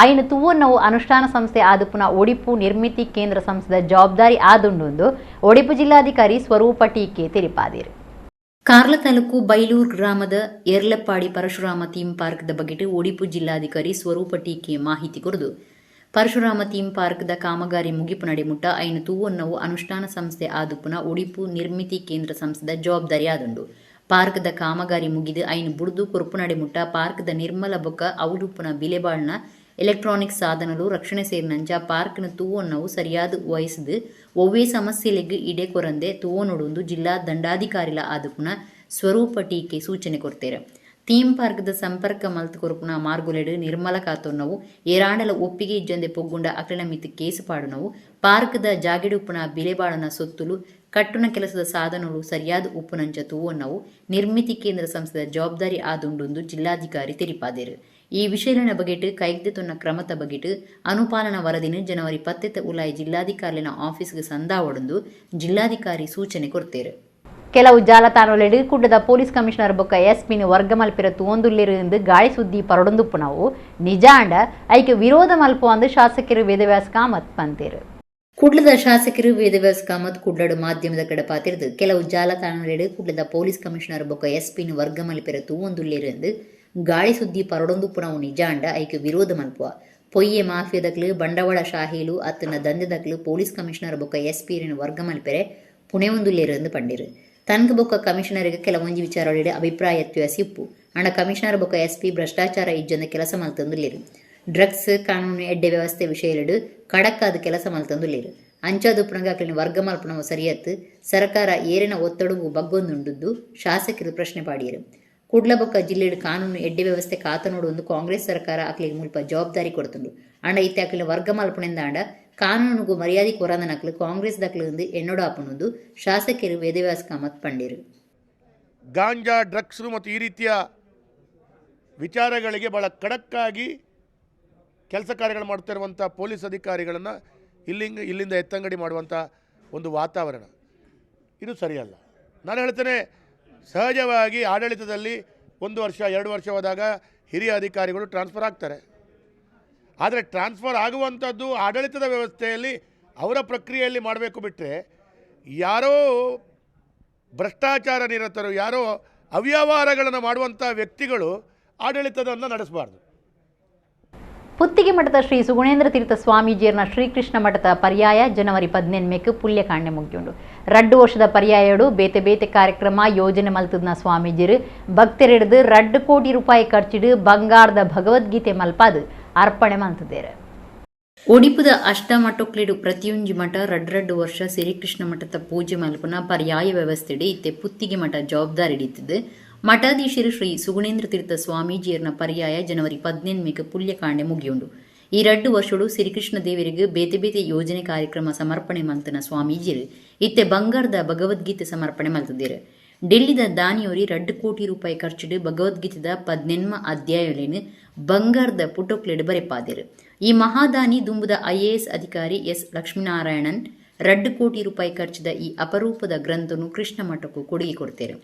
Speaker 1: ಆಯ್ನ ತೂವನ್ನವು ಅನುಷ್ಠಾನ ಸಂಸ್ಥೆ ಆದುಪುನ ಒಡಿಪು ನಿರ್ಮಿತಿ ಕೇಂದ್ರ ಸಂಸ್ಥೆದ ಜವಾಬ್ದಾರಿ ಆದುಂಡು ಒಡಿಪು ಜಿಲ್ಲಾಧಿಕಾರಿ ಸ್ವರೂಪ ಟೀಕೆ ತೆರಿಪಾದಿರು. ಕಾರ್ಲ ತಾಲೂಕು ಬೈಲೂರು ಗ್ರಾಮದ ಎರ್ಲಪಾಡಿ ಪರಶುರಾಮ ಥೀಮ್ ಪಾರ್ಕ್ದ ಬಗೆಟ್ ಒಡಿಪು ಜಿಲ್ಲಾಧಿಕಾರಿ ಸ್ವರೂಪ ಟೀಕೆ ಮಾಹಿತಿ ಕೊರದು ಪರಶುರಾಮ ಥೀಮ್ ಪಾರ್ಕ್ದ ಕಾಮಗಾರಿ ಮುಗಿಪು ನಡೆಮುಟ್ಟ ಐನು ತೂವನ್ನವು ಅನುಷ್ಠಾನ ಸಂಸ್ಥೆ ಆದುಪುನ ಒಡಿಪು ನಿರ್ಮಿತಿ ಕೇಂದ್ರ ಸಂಸ್ಥೆದ ಜವಾಬ್ದಾರಿ ಆದುಂಡು. ಪಾರ್ಕ್ದ ಕಾಮಗಾರಿ ಮುಗಿದು ಐನು ಬುಡ್ದು ಕೊರುಪು ನಡೆಮುಟ್ಟ ಪಾರ್ಕ್ದ ನಿರ್ಮಲ ಬೊಕ್ಕ ಔಲುಪ್ಪುನ ಬಿಲೆಬಾಳ್ನ ಎಲೆಕ್ಟ್ರಾನಿಕ್ ಸಾಧನಲು ರಕ್ಷಣೆ ಸೇರಿನಂಚ ಪಾರ್ಕ್ನ ತೂವನ್ನವು ಸರಿಯಾದ ವಯಸ್ಸು ಒವ್ವೇ ಸಮಸ್ಯೆಲೆಗ್ ಇಡೆ ಕೊರಂದೆ ತೂವನೊಡುಂದು ಜಿಲ್ಲಾ ದಂಡಾಧಿಕಾರಿಲ ಆದುಪುನ ಸ್ವರೂಪ ಟೀಕೆ ಸೂಚನೆ ಕೊಡ್ತೇರೆ. ಥೀಮ್ ಪಾರ್ಕ್ದ ಸಂಪರ್ಕ ಮಲ್ತ್ ಕೊರುಪುನ ಮಾರ್ಗುಲೆಡು ನಿರ್ಮಲ ಕಾತೊನ್ನವು ಏರಾಂಡಲ ಒಪ್ಪಿಗೆ ಇಜ್ಜಂದೆ ಪೊಗ್ಗುಂಡ ಅಕ್ಲೆನ ಮಿತ್ತು ಕೇಸು ಪಾಡುನವು ಪಾರ್ಕ್ದ ಜಾಗೆಡುಪ್ಪುನ ಬಿಲೆಬಾಳನ ಸೊತ್ತುಲು ಕಟ್ಟುನ ಕೆಲಸದ ಸಾಧನಗಳು ಸರಿಯಾದ ಉಪ್ಪುನಂಚ ತೂವನ್ನವು ನಿರ್ಮಿತಿ ಕೇಂದ್ರ ಸಂಸ್ಥೆದ ಜವಾಬ್ದಾರಿ ಆದುಂಡುಂದು ಜಿಲ್ಲಾಧಿಕಾರಿ ತೆರಿಪಾದರು. ಈ ವಿಷಯನ ಬಗೆಟ್ ಕೈಗ್ದೆ ತೊನ್ನ ಕ್ರಮದ ಬಗೆಟ್ ಅನುಪಾಲನಾ ವರದಿನ ಜನವರಿ 10 ಉಲಾಯಿ ಜಿಲ್ಲಾಧಿಕಾರಿನ ಆಫೀಸ್ಗೆ ಸಂದಾವಡೊಂದು ಜಿಲ್ಲಾಧಿಕಾರಿ ಸೂಚನೆ ಕೊಡ್ತೇರು. ಕೆಲವು ಜಾಲತಾಣಗಳಲ್ಲಿ ಕುಡ್ಡದ ಪೊಲೀಸ್ ಕಮಿಷನರ್ ಬೊಕ್ಕ ಎಸ್ಪಿನ ವರ್ಗ ಮಲ್ಪಿರ ತೂವೊಂದುಲ್ಲೆರು ಎಂದು ಗಾಳಿ ಸುದ್ದಿ ಪರಡೊಂದುಪ್ಪುನವು ನಿಜಾಂಡ ಐಕೆ ವಿರೋಧ ಮಲ್ಪು ಅಂದು ಶಾಸಕರು ವೇದವ್ಯಾಸ ಕಾಮತ್ ಪಂತೇರು. ಕುಡ್ಲದ ಶಾಸಕರು ವೇದವ್ಯಾಸ್ ಕಾಮತ್ ಕುಡ್ಲಡು ಮಾಧ್ಯಮದ ಕಡೆ ಪಾತಿರ್ದು ಕೆಲವು ಜಾಲತಾಣಗಳಿಡು ಕುಡ್ಲದ ಪೊಲೀಸ್ ಕಮಿಷನರ್ ಬೊಕ್ಕ ಎಸ್ಪಿನ ವರ್ಗ ಮಲ್ಪೆರ ತೂವೊಂದುಲ್ಲೆರ್ ಗಾಳಿ ಸುದ್ದಿ ಪರಡೊಂದು ಪುನವು ನಿಜಾಂಡ ಐಕ್ ವಿರೋಧ ಮಲ್ಪುವ ಪೊಯ್ಯೆ ಮಾಫಿಯಾದಕ್ಲು ಬಂಡವಾಳ ಶಾಹಿಲು ಅತ್ತನ ದಂಧೆದಕ್ಲು ಪೊಲೀಸ್ ಕಮಿಷನರ್ ಬೊಕ್ಕ ಎಸ್ಪಿ ವರ್ಗ ಮಲ್ಪೆರೆ ಪುಣೆವೊಂದುಲ್ಲೆರ್ ಎಂದು ಪಂಡಿರು. ತನ್ಕ ಬೊಕ್ಕ ಕಮಿಷನರ್ಗೆ ಕೆಲವೊಂಜಿ ವಿಚಾರಗಳಿಡು ಅಭಿಪ್ರಾಯ ವ್ಯತ್ಯಾಸ ಇಪ್ಪು ಅಂಡ ಕಮಿಷನರ್ ಬೊಕ್ಕ ಎಸ್ಪಿ ಭ್ರಷ್ಟಾಚಾರ ಇಜ್ಜಂದ ಕೆಲಸ ಮಲ್ತೊಂದುಲ್ಲೆರ್. ಡ್ರಗ್ಸ್ ಕಾನೂನು ಎಡ್ಡೆ ವ್ಯವಸ್ಥೆ ವಿಷಯಲೆಡು ಕಡಕ್ಕಾದ ಕೆಲಸ ಮಲ್ತೊಂದುಲ್ಲೆರ್. ಅಂಚಾದುಪ್ಪುನಗ ಅಕ್ಲೆನ್ ವರ್ಗ ಮಲ್ಪುನವು ಸರಿಯತ್ತ್, ಸರ್ಕಾರ ಏರೆನ ಒತ್ತಡಗು ಬಗ್ಗೊಂದುಂಡುಂದು ಶಾಸಕರು ಪ್ರಶ್ನೆ ಪಾಡಿಯೆರ್. ಕುಡ್ಲ ಬೊಕ್ಕ ಜಿಲ್ಲೆಡ್ ಕಾನೂನು ಎಡ್ಡೆ ವ್ಯವಸ್ಥೆ ಕಾತನೋಡು ಒಂದು ಕಾಂಗ್ರೆಸ್ ಸರ್ಕಾರ ಅಕ್ಲೆಗ್ ಮುಲ್ಪ ಜವಾಬ್ದಾರಿ ಕೊರ್ತುಂಡು. ಆಂಡ ಇತ್ತೆ ಅಕ್ಲೆನ್ ವರ್ಗ ಮಲ್ಪುನೆಂದಾಂಡ ಕಾನೂನುಗು ಮರ್ಯಾದೆ ಕೊರಂದನಕ್ಲು ಕಾಂಗ್ರೆಸ್ ದಕ್ಲು ಎಂದು ಎನ್ನೊಡಾಪುನುಂದು ಶಾಸಕರು ವೇದವ್ಯಾಸ್ ಕಾಮತ್ ಪಂಡೆರು.
Speaker 11: ಗಾಂಜಾ, ಡ್ರಗ್ಸ್ ಮತ್ತು ಈ ರೀತಿಯ ವಿಚಾರಗಳಿಗೆ ಬಹಳ ಖಡಕ್ಕಾಗಿ ಕೆಲಸ ಕಾರ್ಯಗಳು ಮಾಡ್ತಿರುವಂಥ ಪೊಲೀಸ್ ಅಧಿಕಾರಿಗಳನ್ನು ಇಲ್ಲಿಂದ ಎತ್ತಂಗಡಿ ಮಾಡುವಂಥ ಒಂದು ವಾತಾವರಣ ಇದು ಸರಿಯಲ್ಲ. ನಾನು ಹೇಳ್ತೇನೆ, ಸಹಜವಾಗಿ ಆಡಳಿತದಲ್ಲಿ 1 ವರ್ಷ 2 ವರ್ಷವಾದಾಗ ಹಿರಿಯ ಅಧಿಕಾರಿಗಳು ಟ್ರಾನ್ಸ್ಫರ್ ಆಗ್ತಾರೆ. ಆದರೆ ಟ್ರಾನ್ಸ್ಫರ್ ಆಗುವಂಥದ್ದು ಆಡಳಿತದ ವ್ಯವಸ್ಥೆಯಲ್ಲಿ ಅವರ ಪ್ರಕ್ರಿಯೆಯಲ್ಲಿ ಮಾಡಬೇಕು ಬಿಟ್ಟರೆ ಯಾರೋ ಭ್ರಷ್ಟಾಚಾರ ನಿರತರು, ಯಾರೋ ಅವ್ಯವಹಾರಗಳನ್ನು ಮಾಡುವಂಥ ವ್ಯಕ್ತಿಗಳು ಆಡಳಿತದನ್ನು ನಡೆಸಬಾರ್ದು.
Speaker 1: ಪುತ್ತಿಗೆ ಮಠದ ಶ್ರೀ ಸುಗುಣೇಂದ್ರ ತೀರ್ಥ ಸ್ವಾಮೀಜಿಯರ್ನ ಶ್ರೀಕೃಷ್ಣ ಮಠದ ಪರ್ಯಾಯ ಜನವರಿ 18ಕ್ಕೆ ಪುಲ್ಯಕಾಂಡೆ ಮುಗಿಯುಂಡು. 2 ವರ್ಷದ ಪರ್ಯಾಯಡು ಬೇತೆ ಬೇತೆ ಕಾರ್ಯಕ್ರಮ ಯೋಜನೆ ಮಲ್ತದ್ನ ಸ್ವಾಮೀಜಿಯರು ಭಕ್ತರಿಡ್ದು 2 ಕೋಟಿ ರೂಪಾಯಿ ಖರ್ಚಿಡು ಬಂಗಾರದ ಭಗವದ್ಗೀತೆ ಮಲ್ಪಾದು ಅರ್ಪಣೆ ಮಲ್ತದೇರು. ಒಡಿಪುದ ಅಷ್ಟಮಠೊಕ್ಲೆಡು ಪ್ರತಿಯೊಂಜಿ ಮಠ 2 ವರ್ಷ ಶ್ರೀಕೃಷ್ಣ ಮಠದ ಪೂಜೆ ಮಲ್ಪುನ ಪರ್ಯಾಯ ವ್ಯವಸ್ಥೆಡೆ ಇತ್ತೆ ಪುತ್ತಿಗೆ ಮಠ ಜವಾಬ್ದಾರಿ ಹಿಡಿತದೆ. ಮಠಾಧೀಶರು ಶ್ರೀ ಸುಗುಣೇಂದ್ರ ತೀರ್ಥ ಸ್ವಾಮೀಜಿಯರ್ನ ಪರ್ಯಾಯ ಜನವರಿ 18ಕ್ಕೆ ಪುಲ್ಯಕಾಂಡೆ ಮುಗಿಯುಂಡು. ಈ 2 ವರ್ಷಡು ಶ್ರೀಕೃಷ್ಣ ದೇವರಿಗೆ ಬೇತೆ ಬೇತೆ ಯೋಜನೆ ಕಾರ್ಯಕ್ರಮ ಸಮರ್ಪಣೆ ಮಲ್ತನ ಸ್ವಾಮೀಜಿಯರು ಇತ್ತೆ ಬಂಗಾರದ ಭಗವದ್ಗೀತೆ ಸಮರ್ಪಣೆ ಮಲ್ತದೇರು. ಡೆಲ್ಲಿದ ದಾನಿಯೋರಿ 2 ಕೋಟಿ ರೂಪಾಯಿ ಖರ್ಚಿಡು ಭಗವದ್ಗೀತೆದ 18 ಅಧ್ಯಾಯಲೇನು ಬಂಗಾರದ ಪುಟೊಕ್ಲೆಡು ಬರೆಪಾದೇರು. ಈ ಮಹಾದಾನಿ ದುಂಬುದ ಐಎಎಸ್ ಅಧಿಕಾರಿ ಎಸ್ ಲಕ್ಷ್ಮೀನಾರಾಯಣನ್ 2 ಕೋಟಿ ರೂಪಾಯಿ ಖರ್ಚಿದ ಈ ಅಪರೂಪದ ಗ್ರಂಥನು ಕೃಷ್ಣ ಮಠಕ್ಕೂ ಕೊಡುಗೆ ಕೊಡ್ತೇರು.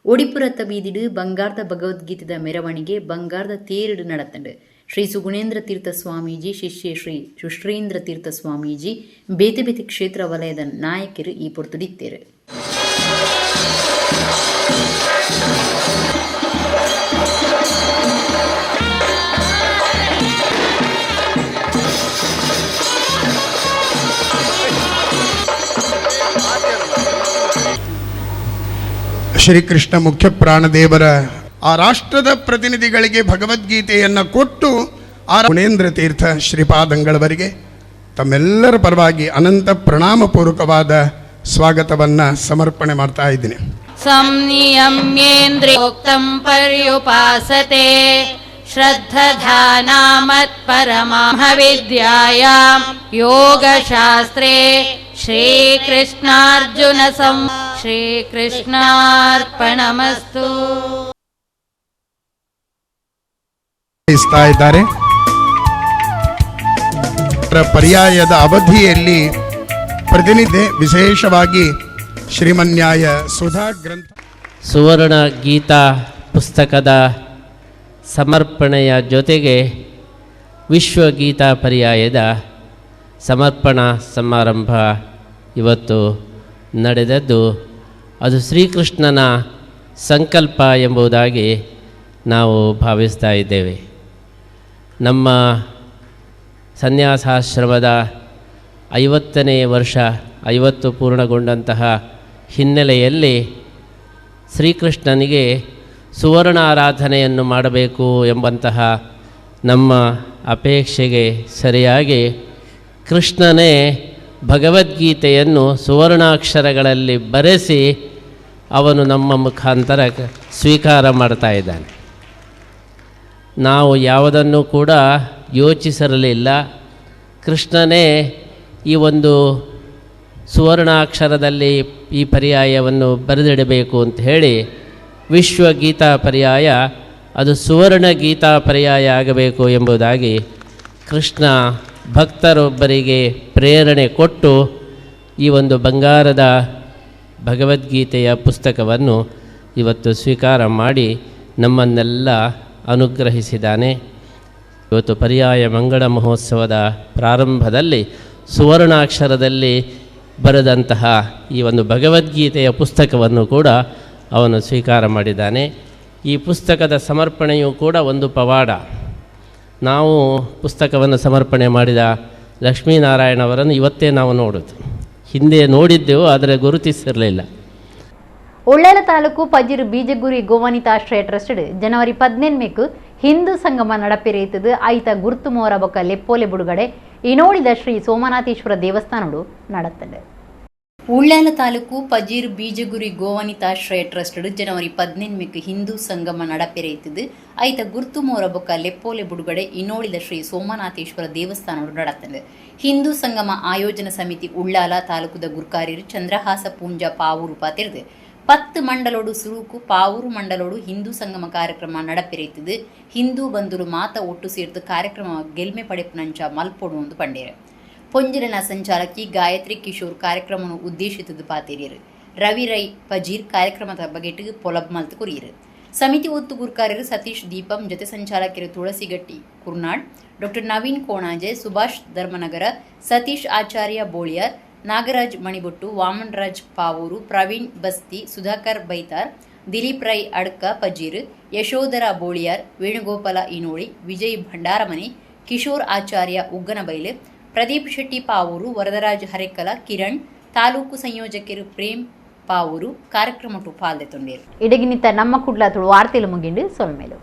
Speaker 1: ಒಡಿಪುರತ್ತ ಬೀದಿಡು ಬಂಗಾರದ ಭಗವದ್ಗೀತೆದ ಮೆರವಣಿಗೆ ಬಂಗಾರದ ತೇರಿಡು ನಡತಂಡು. ಶ್ರೀ ಸುಗುಣೇಂದ್ರ ತೀರ್ಥ ಸ್ವಾಮೀಜಿ ಶಿಷ್ಯ ಶ್ರೀ ಸುಶ್ರೀಂದ್ರ ತೀರ್ಥ ಸ್ವಾಮೀಜಿ ಬೇತೆ ಬೇತೆ ಕ್ಷೇತ್ರ ವಲಯದ ನಾಯಕರು ಈ ಪೊರ್ತುಡಿತ್ತೇರು.
Speaker 12: ಶ್ರೀಕೃಷ್ಣ ಮುಖ್ಯ ಪ್ರಾಣದೇವರ ಆ ರಾಷ್ಟ್ರದ ಪ್ರತಿನಿಧಿಗಳಿಗೆ ಭಗವದ್ಗೀತೆಯನ್ನು ಕೊಟ್ಟು ಆ ಗುಣೇಂದ್ರ ತೀರ್ಥ ಶ್ರೀಪಾದಂಗಳವರಿಗೆ ತಮ್ಮೆಲ್ಲರ ಪರವಾಗಿ ಅನಂತ ಪ್ರಣಾಮಪೂರ್ವಕವಾದ ಸ್ವಾಗತವನ್ನು ಸಮರ್ಪಣೆ ಮಾಡ್ತಾ ಇದ್ದೀನಿ.
Speaker 13: ಸಂನಿಯಮ್ಯೇಂದ್ರಿಯೋಕ್ತಂ ಪರ್ಯುಪಾಸತೆ ಶ್ರದ್ಧಧಾನಾಮತ್ಪರಮಾಹ ವಿದ್ಯಾಯಾಂ ಯೋಗಶಾಸ್ತ್ರೇ ಶ್ರೀಕೃಷ್ಣಾರ್ಜುನ ಶ್ರೀಕೃಷ್ಣಾರ್ಪಣಮಸ್ತು.
Speaker 12: ಇದ್ದಾರೆ ಪರ್ಯಾಯದ ಅವಧಿಯಲ್ಲಿ ಪ್ರತಿನಿಧಿ ವಿಶೇಷವಾಗಿ ಶ್ರೀಮನ್ಯಾಯ ಸುಧಾ ಗ್ರಂಥ
Speaker 4: ಸುವರ್ಣ ಗೀತಾ ಪುಸ್ತಕದ ಸಮರ್ಪಣೆಯ ಜೊತೆಗೆ ವಿಶ್ವಗೀತಾ ಪರ್ಯಾಯದ ಸಮರ್ಪಣಾ ಸಮಾರಂಭ ಇವತ್ತು ನಡೆದದ್ದು ಅದು ಶ್ರೀಕೃಷ್ಣನ ಸಂಕಲ್ಪ ಎಂಬುದಾಗಿ ನಾವು ಭಾವಿಸ್ತಾ ಇದ್ದೇವೆ. ನಮ್ಮ ಸನ್ಯಾಸಾಶ್ರಮದ 50ನೇ ವರ್ಷ 50 ಪೂರ್ಣಗೊಂಡಂತಹ ಹಿನ್ನೆಲೆಯಲ್ಲಿ ಶ್ರೀಕೃಷ್ಣನಿಗೆ ಸುವರ್ಣ ಆರಾಧನೆಯನ್ನು ಮಾಡಬೇಕು ಎಂಬಂತಹ ನಮ್ಮ ಅಪೇಕ್ಷೆಗೆ ಸರಿಯಾಗಿ ಕೃಷ್ಣನೇ ಭಗವದ್ಗೀತೆಯನ್ನು ಸುವರ್ಣಾಕ್ಷರಗಳಲ್ಲಿ ಬರೆಸಿ ಅವನು ನಮ್ಮ ಮುಖಾಂತರ ಸ್ವೀಕಾರ ಮಾಡ್ತಾ ಇದ್ದಾನೆ. ನಾವು ಯಾವುದನ್ನು ಕೂಡ ಯೋಚಿಸಿರಲಿಲ್ಲ. ಕೃಷ್ಣನೇ ಈ ಒಂದು ಸುವರ್ಣಾಕ್ಷರದಲ್ಲಿ ಈ ಪರ್ಯಾಯವನ್ನು ಬರೆದಿಡಬೇಕು ಅಂತ ಹೇಳಿ ವಿಶ್ವಗೀತಾ ಪರ್ಯಾಯ ಅದು ಸುವರ್ಣ ಗೀತಾ ಪರ್ಯಾಯ ಆಗಬೇಕು ಎಂಬುದಾಗಿ ಕೃಷ್ಣ ಭಕ್ತರೊಬ್ಬರಿಗೆ ಪ್ರೇರಣೆ ಕೊಟ್ಟು ಈ ಒಂದು ಬಂಗಾರದ ಭಗವದ್ಗೀತೆಯ ಪುಸ್ತಕವನ್ನು ಇವತ್ತು ಸ್ವೀಕಾರ ಮಾಡಿ ನಮ್ಮನ್ನೆಲ್ಲ ಅನುಗ್ರಹಿಸಿದ್ದಾನೆ. ಇವತ್ತು ಪರ್ಯಾಯ ಮಂಗಳ ಮಹೋತ್ಸವದ ಪ್ರಾರಂಭದಲ್ಲಿ ಸುವರ್ಣಾಕ್ಷರದಲ್ಲಿ ಬರೆದಂತಹ ಈ ಒಂದು ಭಗವದ್ಗೀತೆಯ ಪುಸ್ತಕವನ್ನು ಕೂಡ ಅವನು ಸ್ವೀಕಾರ ಮಾಡಿದ್ದಾನೆ. ಈ ಪುಸ್ತಕದ ಸಮರ್ಪಣೆಯೂ ಕೂಡ ಒಂದು ಪವಾಡ. ನಾವು ಪುಸ್ತಕವನ್ನು ಸಮರ್ಪಣೆ ಮಾಡಿದ ಲಕ್ಷ್ಮೀನಾರಾಯಣವರನ್ನು ಇವತ್ತೇ ನಾವು ನೋಡೋದು. ಹಿಂದೆ ನೋಡಿದ್ದೆವು, ಆದರೆ ಗುರುತಿಸಿರಲಿಲ್ಲ.
Speaker 1: ಉಳ್ಳಾಲ ತಾಲೂಕು ಪಜಿರು ಬೀಜಗುರಿ ಗೋವನಿತಾಶ್ರಯ ಟ್ರಸ್ಟ್ ಜನವರಿ 18ಕ್ಕೆ ಹಿಂದೂ ಸಂಗಮ ನಡಪೆರೆಯುತ್ತದೆ. ಐತ ಗುರ್ತು ಮೋರ ಬೊಕ್ಕ ಲೆಪ್ಪೋಲೆ ಬುಡುಗಡೆ ಇನೋಳಿದ ಶ್ರೀ ಸೋಮನಾಥೇಶ್ವರ ದೇವಸ್ಥಾನಡು ನಡತ್ತದೆ. ಉಳ್ಳಾಲ ತಾಲೂಕು ಪಜೀರ್ ಬೀಜಗುರಿ ಗೋವನಿತಾಶ್ರಯ ಟ್ರಸ್ಟ್ ಜನವರಿ 18ಕ್ಕೆ ಹಿಂದೂ ಸಂಗಮ ನಡಪೆರೆಯುತ್ತದೆ. ಐತ ಗುರ್ತು ಮೋರ ಬೊಕ್ಕ ಲೆಪ್ಪೋಲೆ ಬುಡುಗಡೆ ಇನೋಳಿದ ಶ್ರೀ ಸೋಮನಾಥೇಶ್ವರ ದೇವಸ್ಥಾನಡು ನಡತ್ತದೆ. ಹಿಂದೂ ಸಂಗಮ ಆಯೋಜನ ಸಮಿತಿ ಉಳ್ಳಾಲ ತಾಲೂಕುದ ಗುರ್ಕಾರ್ಯರು ಚಂದ್ರಹಾಸ ಪೂಂಜಾ ಪಾವೂರು ಪಾತಿರ್ದು 10 ಮಂಡಲೋಡು ಸುರುಕು ಪಾವೂರು ಮಂಡಲೋಡು ಹಿಂದೂ ಸಂಗಮ ಕಾರ್ಯಕ್ರಮ ನಡಪೆರೆಯುತ್ತದೆ. ಹಿಂದೂ ಬಂಧುಲು ಮಾತ ಒಟ್ಟು ಸೇರ್ದು ಕಾರ್ಯಕ್ರಮ ಗೆಲ್ಮೆ ಪಡೆಪುನಂಚ ಮಲ್ಪೊಡು ಒಂದು ಪಂಡೇರು. ಪೊಂಜಿರನ ಸಂಚಾಲಕಿ ಗಾಯತ್ರಿ ಕಿಶೋರ್ ಕಾರ್ಯಕ್ರಮವನ್ನು ಉದ್ದೇಶಿತದ್ದು ಪಾತೇರಿಯರು. ರವಿ ರೈ ಪಜೀರ್ ಕಾರ್ಯಕ್ರಮದ ಬಗೆಟ್ ಪೊಲಬ್ ಮಲ್ತು ಕೊರಿಯರು. ಸಮಿತಿ ಒತ್ತು ಗುರ್ಕಾರ್ಯರು ಸತೀಶ್ ದೀಪಂ, ಜೊತೆ ಸಂಚಾಲಕರು ತುಳಸಿಗಟ್ಟಿ ಕುರ್ನಾಡ್, ಡಾಕ್ಟರ್ ನವೀನ್ ಕೋಣಾಜೆ, ಸುಭಾಷ್ ಧರ್ಮನಗರ, ಸತೀಶ್ ಆಚಾರ್ಯ ಬೋಳಿಯಾರ್, ನಾಗರಾಜ್ ಮಣಿಬೊಟ್ಟು, ವಾಮನರಾಜ್ ಪಾವೂರು, ಪ್ರವೀಣ್ ಬಸ್ತಿ, ಸುಧಾಕರ್ ಬೈತಾರ್, ದಿಲೀಪ್ ರೈ ಅಡ್ಕ ಪಜೀರ್, ಯಶೋಧರ ಬೋಳಿಯಾರ್, ವೇಣುಗೋಪಾಲ ಇನೋಳಿ, ವಿಜಯ್ ಭಂಡಾರಮನಿ, ಕಿಶೋರ್ ಆಚಾರ್ಯ ಉಗ್ಗನಬೈಲು, ಪ್ರದೀಪ್ ಶೆಟ್ಟಿ ಪಾವೂರು, ವರದರಾಜ್ ಹರೆಕಲ, ಕಿರಣ್, ತಾಲೂಕು ಸಂಯೋಜಕರು ಪ್ರೇಮ್ ಪಾವೂರು ಕಾರ್ಯಕ್ರಮ ಪಾಲ್ದೆ ತೊಂಡೇರು. ಇಡಗಿನಿತ ನಮ್ಮ ಕುಡ್ಲ ತುಳು ವಾರ್ತೆಲು ಮುಗಿಂಡು ಸೊಲ್ಮೇಲು.